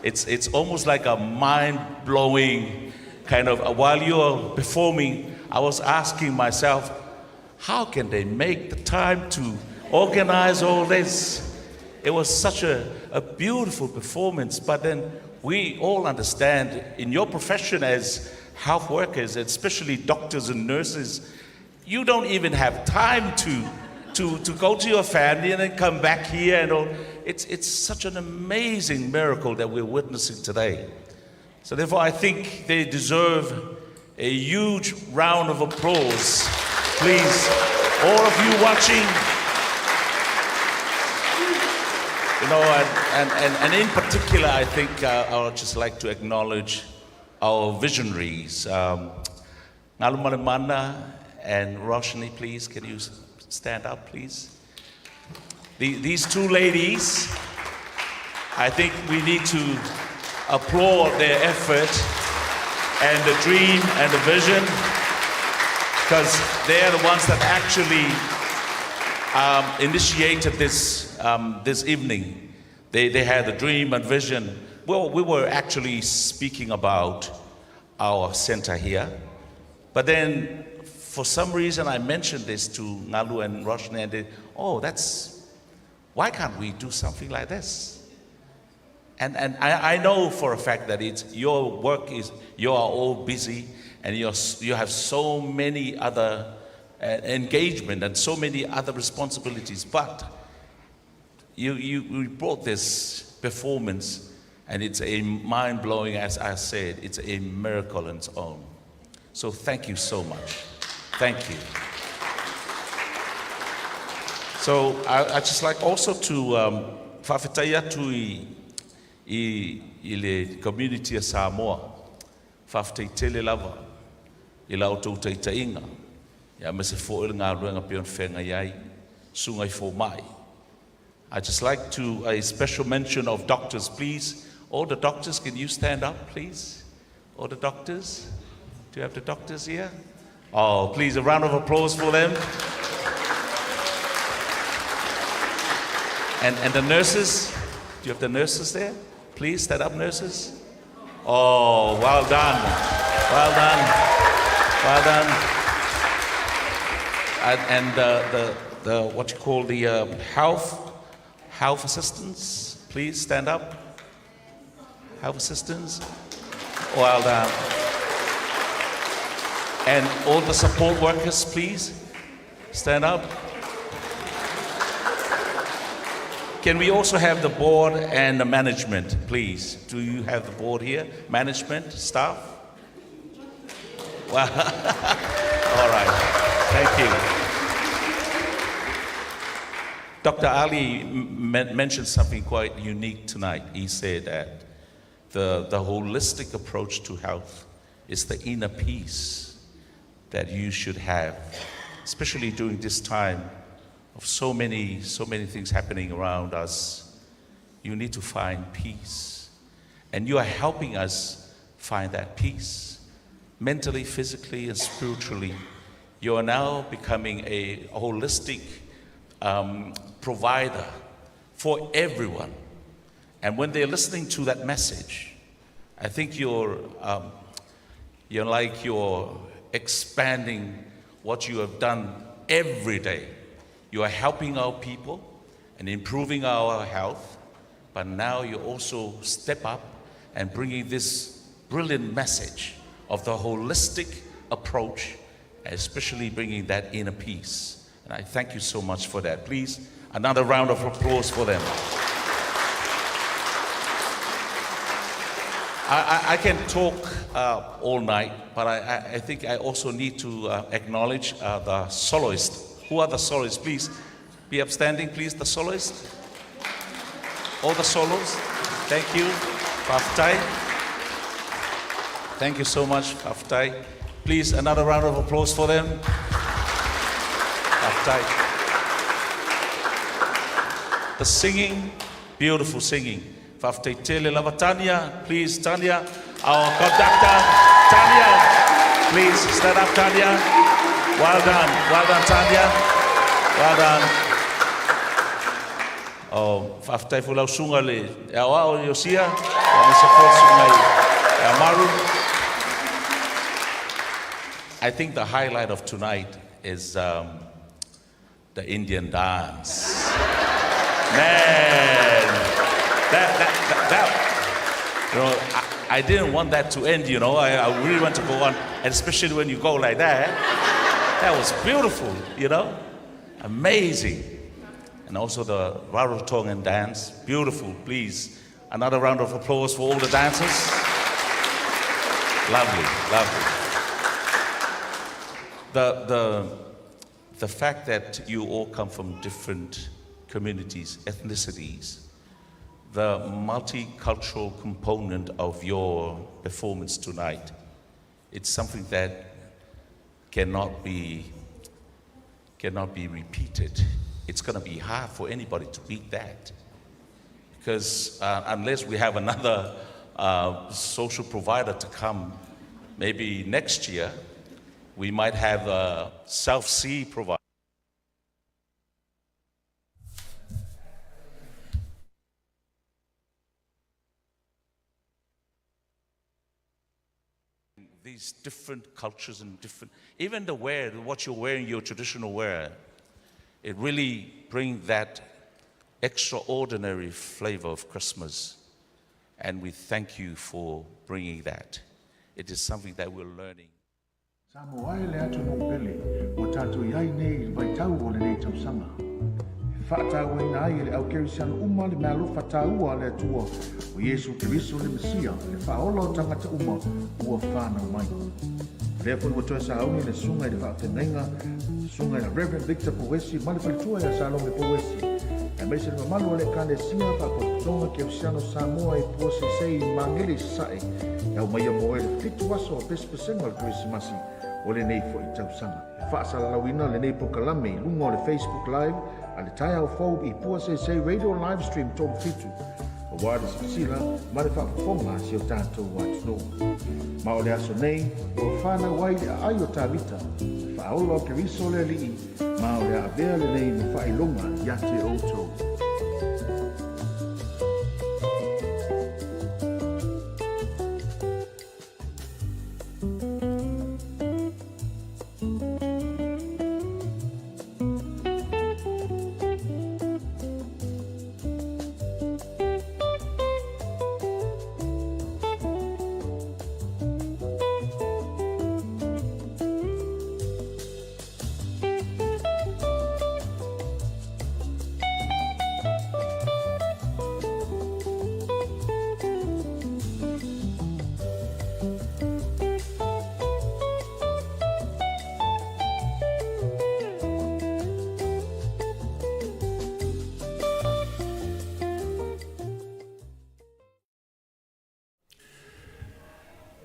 it's, it's almost like a mind blowing kind of. While you were performing, I was asking myself, how can they make the time to organize all this? It was such a beautiful performance, but then we all understand in your profession as health workers, especially doctors and nurses, you don't even have time to go to your family and then come back here and all. It's such an amazing miracle that we're witnessing today. So therefore, I think they deserve a huge round of applause. Please, all of you watching, and in particular, I think I would just like to acknowledge our visionaries. Galumalemana and Roshni, please, can you stand up, please? These two ladies, I think we need to applaud their effort and the dream and the vision because they are the ones that actually initiated this evening. They had a dream and vision. Well, we were actually speaking about our center here, but then for some reason I mentioned this to Ngalu and Roshni, and they, oh, that's, why can't we do something like this? And I know for a fact that it's your work is, you are all busy and you have so many other engagement and so many other responsibilities. But you brought this performance and it's a mind blowing, as I said, it's a miracle on its own. So thank you so much. Thank you. So I just like also to faafetai atu i le community a Samoa. Faafetai tele lava i la outou taitaiga. Ia ma se foʻi le galuega pei ona feagai ai susuga i fomai. I just like to a special mention of doctors, please. All the doctors, can you stand up, please? All the doctors? Do you have the doctors here? Oh, please, a round of applause for them. And the nurses? Do you have the nurses there? Please stand up, nurses. Oh, well done. Well done. Well done. And the what you call the health assistants, please stand up. Health assistants. Well done. And all the support workers, please stand up. Can we also have the board and the management, please? Do you have the board here? Management, staff? Well, all right. Thank you. Dr. Ali mentioned something quite unique tonight. He said that the holistic approach to health is the inner peace that you should have, especially during this time of so many, so many things happening around us. You need to find peace. And you are helping us find that peace, mentally, physically, and spiritually. You are now becoming a holistic provider for everyone. And when they're listening to that message, I think you're like you're expanding what you have done every day. You are helping our people and improving our health, but now you also step up and bringing this brilliant message of the holistic approach, especially bringing that inner peace. And I thank you so much for that. Please, another round of applause for them. I can talk all night, but I think I also need to acknowledge the soloist. Who are the soloists? Please be upstanding, please, the soloist. All the solos. Thank you. Faafetai. Thank you so much, Faafetai. Please, another round of applause for them. Faafetai. The singing, beautiful singing. Faafetai tele lava Tania, please Tania, our conductor, Tania, please stand up Tania. Well done, well done Tania, well done. Oh, faafetai foi lau susuga le aoao Iosia, aemaise foi le susuga i Amaru. I think the highlight of tonight is um, the Indian dance. Man, that, that, that, that you know, I, I didn't want that to end, you know. I, I really want to go on, and especially when you go like that. That was beautiful, you know. Amazing. And also the Rarotongan dance, beautiful, please. Another round of applause for all the dancers. Lovely, lovely. The, the, the fact that you all come from different communities, ethnicities, the multicultural component of your performance tonight, it's something that cannot be, cannot be repeated. It's going to be hard for anybody to beat that. Because uh, unless we have another uh, social provider to come, maybe next year, we might have a self-C provider. These different cultures and different, even the wear, what you're wearing, your traditional wear, it really brings that extraordinary flavor of Christmas. And we thank you for bringing that. It is something that we're learning. Samoa e le atunuu pele ua tatou i ai nei i le vaitau o lenei tausaga. E faatauaina ai e le au Kerisiano uma le meaalofa taua a le Atua o Iesu Keriso le Mesia, le Faaola o tagata uma ua fanau mai. O lea foi ua toe sauni le Susuga i le Faafeagaiga, Susuga ia Rev. Victor Pouesi ma le faletua ia Salome Pouesi, aemaise le mamalu o le Ekalesia Faapotopotoga Kerisiano Samoa i Puaseisei i Magele i Sasae, e aumaia mo oe le fitu aso o pesepesega o le Kerisimasi o lenei foi tausaga. E faasalalauina lenei polokalame i luga o le Facebook Live a le Taeao Fou i Puaseisei Radio Livestream 37, aua le silasila ma le faafofoga a si o tatou atunuu. Ma o le aso nei, ua fanau ai le aai o Tavita, le faaola o Keriso le Alii, ma o le a avea lenei ma faailoga ia te outou.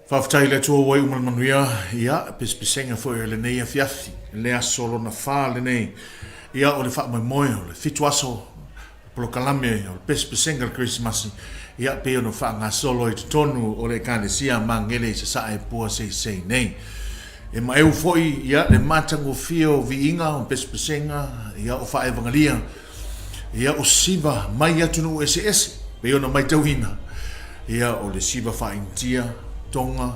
Faafetai i le Atua ua iu ma le manuia, ia, pesepesega foi o lenei afiafi, le aso lona fa lenei, ia, o le faamoemoe o le fitu aso, polokalame o le pesepesega o le Kerisimasi, ia, pei ona faagasolo i totonu o le Ekalesia Magele i Sasae pua seisei nei. E maeu foi, ia, le matagofie o viiga o pesepesega, ia, o faaevagalia, ia, o siva mai atunuu eseese, pei ona maitauina, ia, o le siva faa-Initia, Tonga,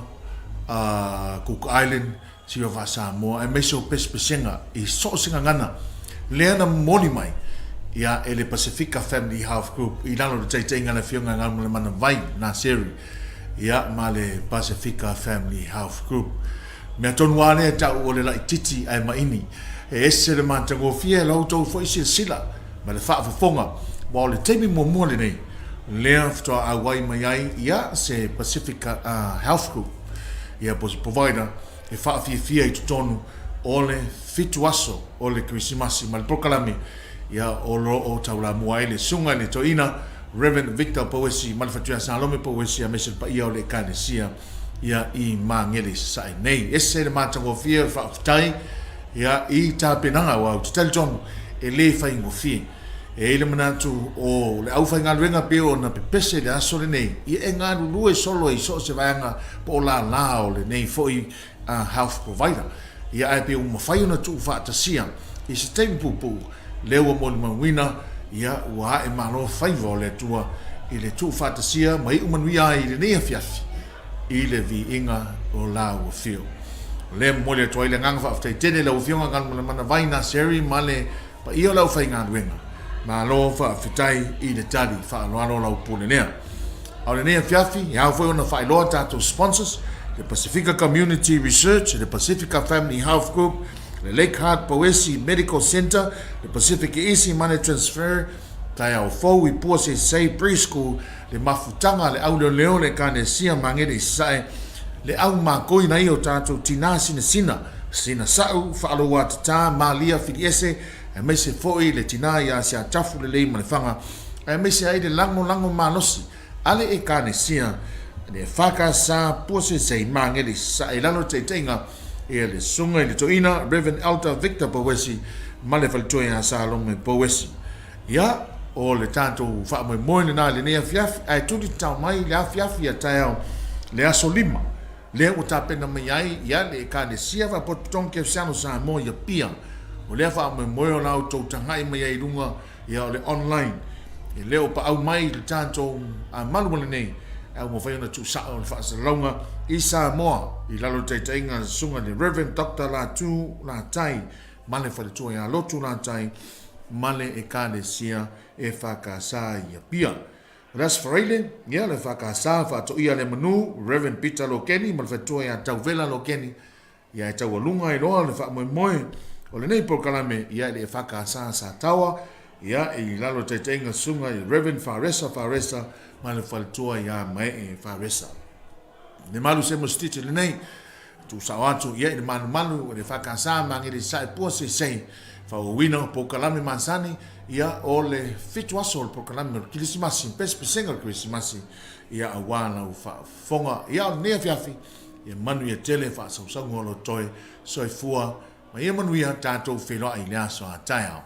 uh, Cook Island, Siva faa-Samoa, aemaise o pesepesega i so o se gagana lea na momoli mai ia e le Pasifika Family Health Group i lalo o le taitaiga a le Afioga ia Galumalemana Vai Naseri ia ma le Pasifika Family Health Group. Mea tonu a lea e tau o le laititi ae maini. E ese le matagofie e la outou foi silasila ma le faafofoga aua o le taimi muamua lenei lea faatoa auai mai ai ia se Pasifika Health Group ia po o se provider e faafiafia i totonu o le fitu aso o le Kerisimasi ma le polokalame ia o lo o taulamua ai le Susuga i le Toeaina Rev. Victor Pouesi ma le Fatuia Salome Pouesi aemaise le paia o le Ekalesia ia i Magele i Sasae nei. Ese le matagofie o le faafetai ia i tapenaga aua ou te talitonu e le faigofie. E i ai le manatu o le aufaigaluega pei ona pepese i le aso lenei, ia e galulue solo i so o se vaega po o lālā o lenei foi health provider. Ia ae pei ua mafai ona tuufaatasia i se taimi puupuu lea ua molimauina, ia ua ae malo faiva o le Atua i le tuufaatasia ma iu manuia ai i lenei afiafi i le viiga o lau afio. O lea e momoli atu ai le agaga faafetai tele i lau Afioga Galumalemana Vai Naseri ma le paia o le aufaigaluega. Malo faafetai i le tali faaaloalo o lau pule lea. A o lenei afiafi, e ao foi ona faailoa tatou sponsors, le Pasifika Community Research, le Pasifika Family Health Group, le Lake Heart Pouesi Medical Centre, le Pacific Easy Money Transfer, Taeao Fou i Pua Seisei Preschool, le mafutaga a le auleoleo, le Ekalesia Magele i Sasae, le au makoi nai o tatou tinā sinasina, sina sa'u, faalouatatā, malia, filiese, aemaise foi le tinā iā Siatafu lelei ma Lefaga, aemaise ai le lagolago malosi a le Ekalesia, le EFKS, Pua Seisei, Magele i Sasae i lalo o le taitaiga ia le Susuga i le Toeaina Rev. Elder Victor Pouesi ma le faletua ia Salome Pouesi. Ia, o le tatou faamoemoe lena i lenei afiafi, ae tuli tatao mai le afiafi a taeao le aso lima, lea ua tapena mai ai ia le Ekalesia Faapotopotoga Kerisiano Samoa i Apia. O lea faamoemoe o la outou tagai mai ai i luga ia o le online. E le o paau mai i le tatou malu lenei, ae ua mafai ona tuusao le faasalalauga i Samoa i lalo o le taitaiga a le Susuga i le Rev. Doctor Latu Latai ma le faletua ia Lotu Latai ma le Ekalesia EFKS i Apia. O le Aso Faraile, ia, le EFKS faatoia le manu Rev. Peter Lokeni ma le faletua ia Tauvela Lokeni, ia e taualuga ai loa le faamoemoe o lenei polokalame ia i le EFKS Sataoa, ia i lalo o taitaiga susuga i Rev. Faresa Faresa ma le faletua ia Maee Faresa. Le malu se mosititi lenei, Tuusao atu ia i le malumalu o le EFKS Magele i Sasae Pua Seisei faaauauina o polokalame masani ia o le fitu aso o le polokalame o le Kilisimasi pesepesega o le Kerisimasi ia aua lau faafofoga ia o lenei afiafi ia manuia tele faasausauga o lo toe soifua ma ia manuia tatou feiloai i le aso a taeao.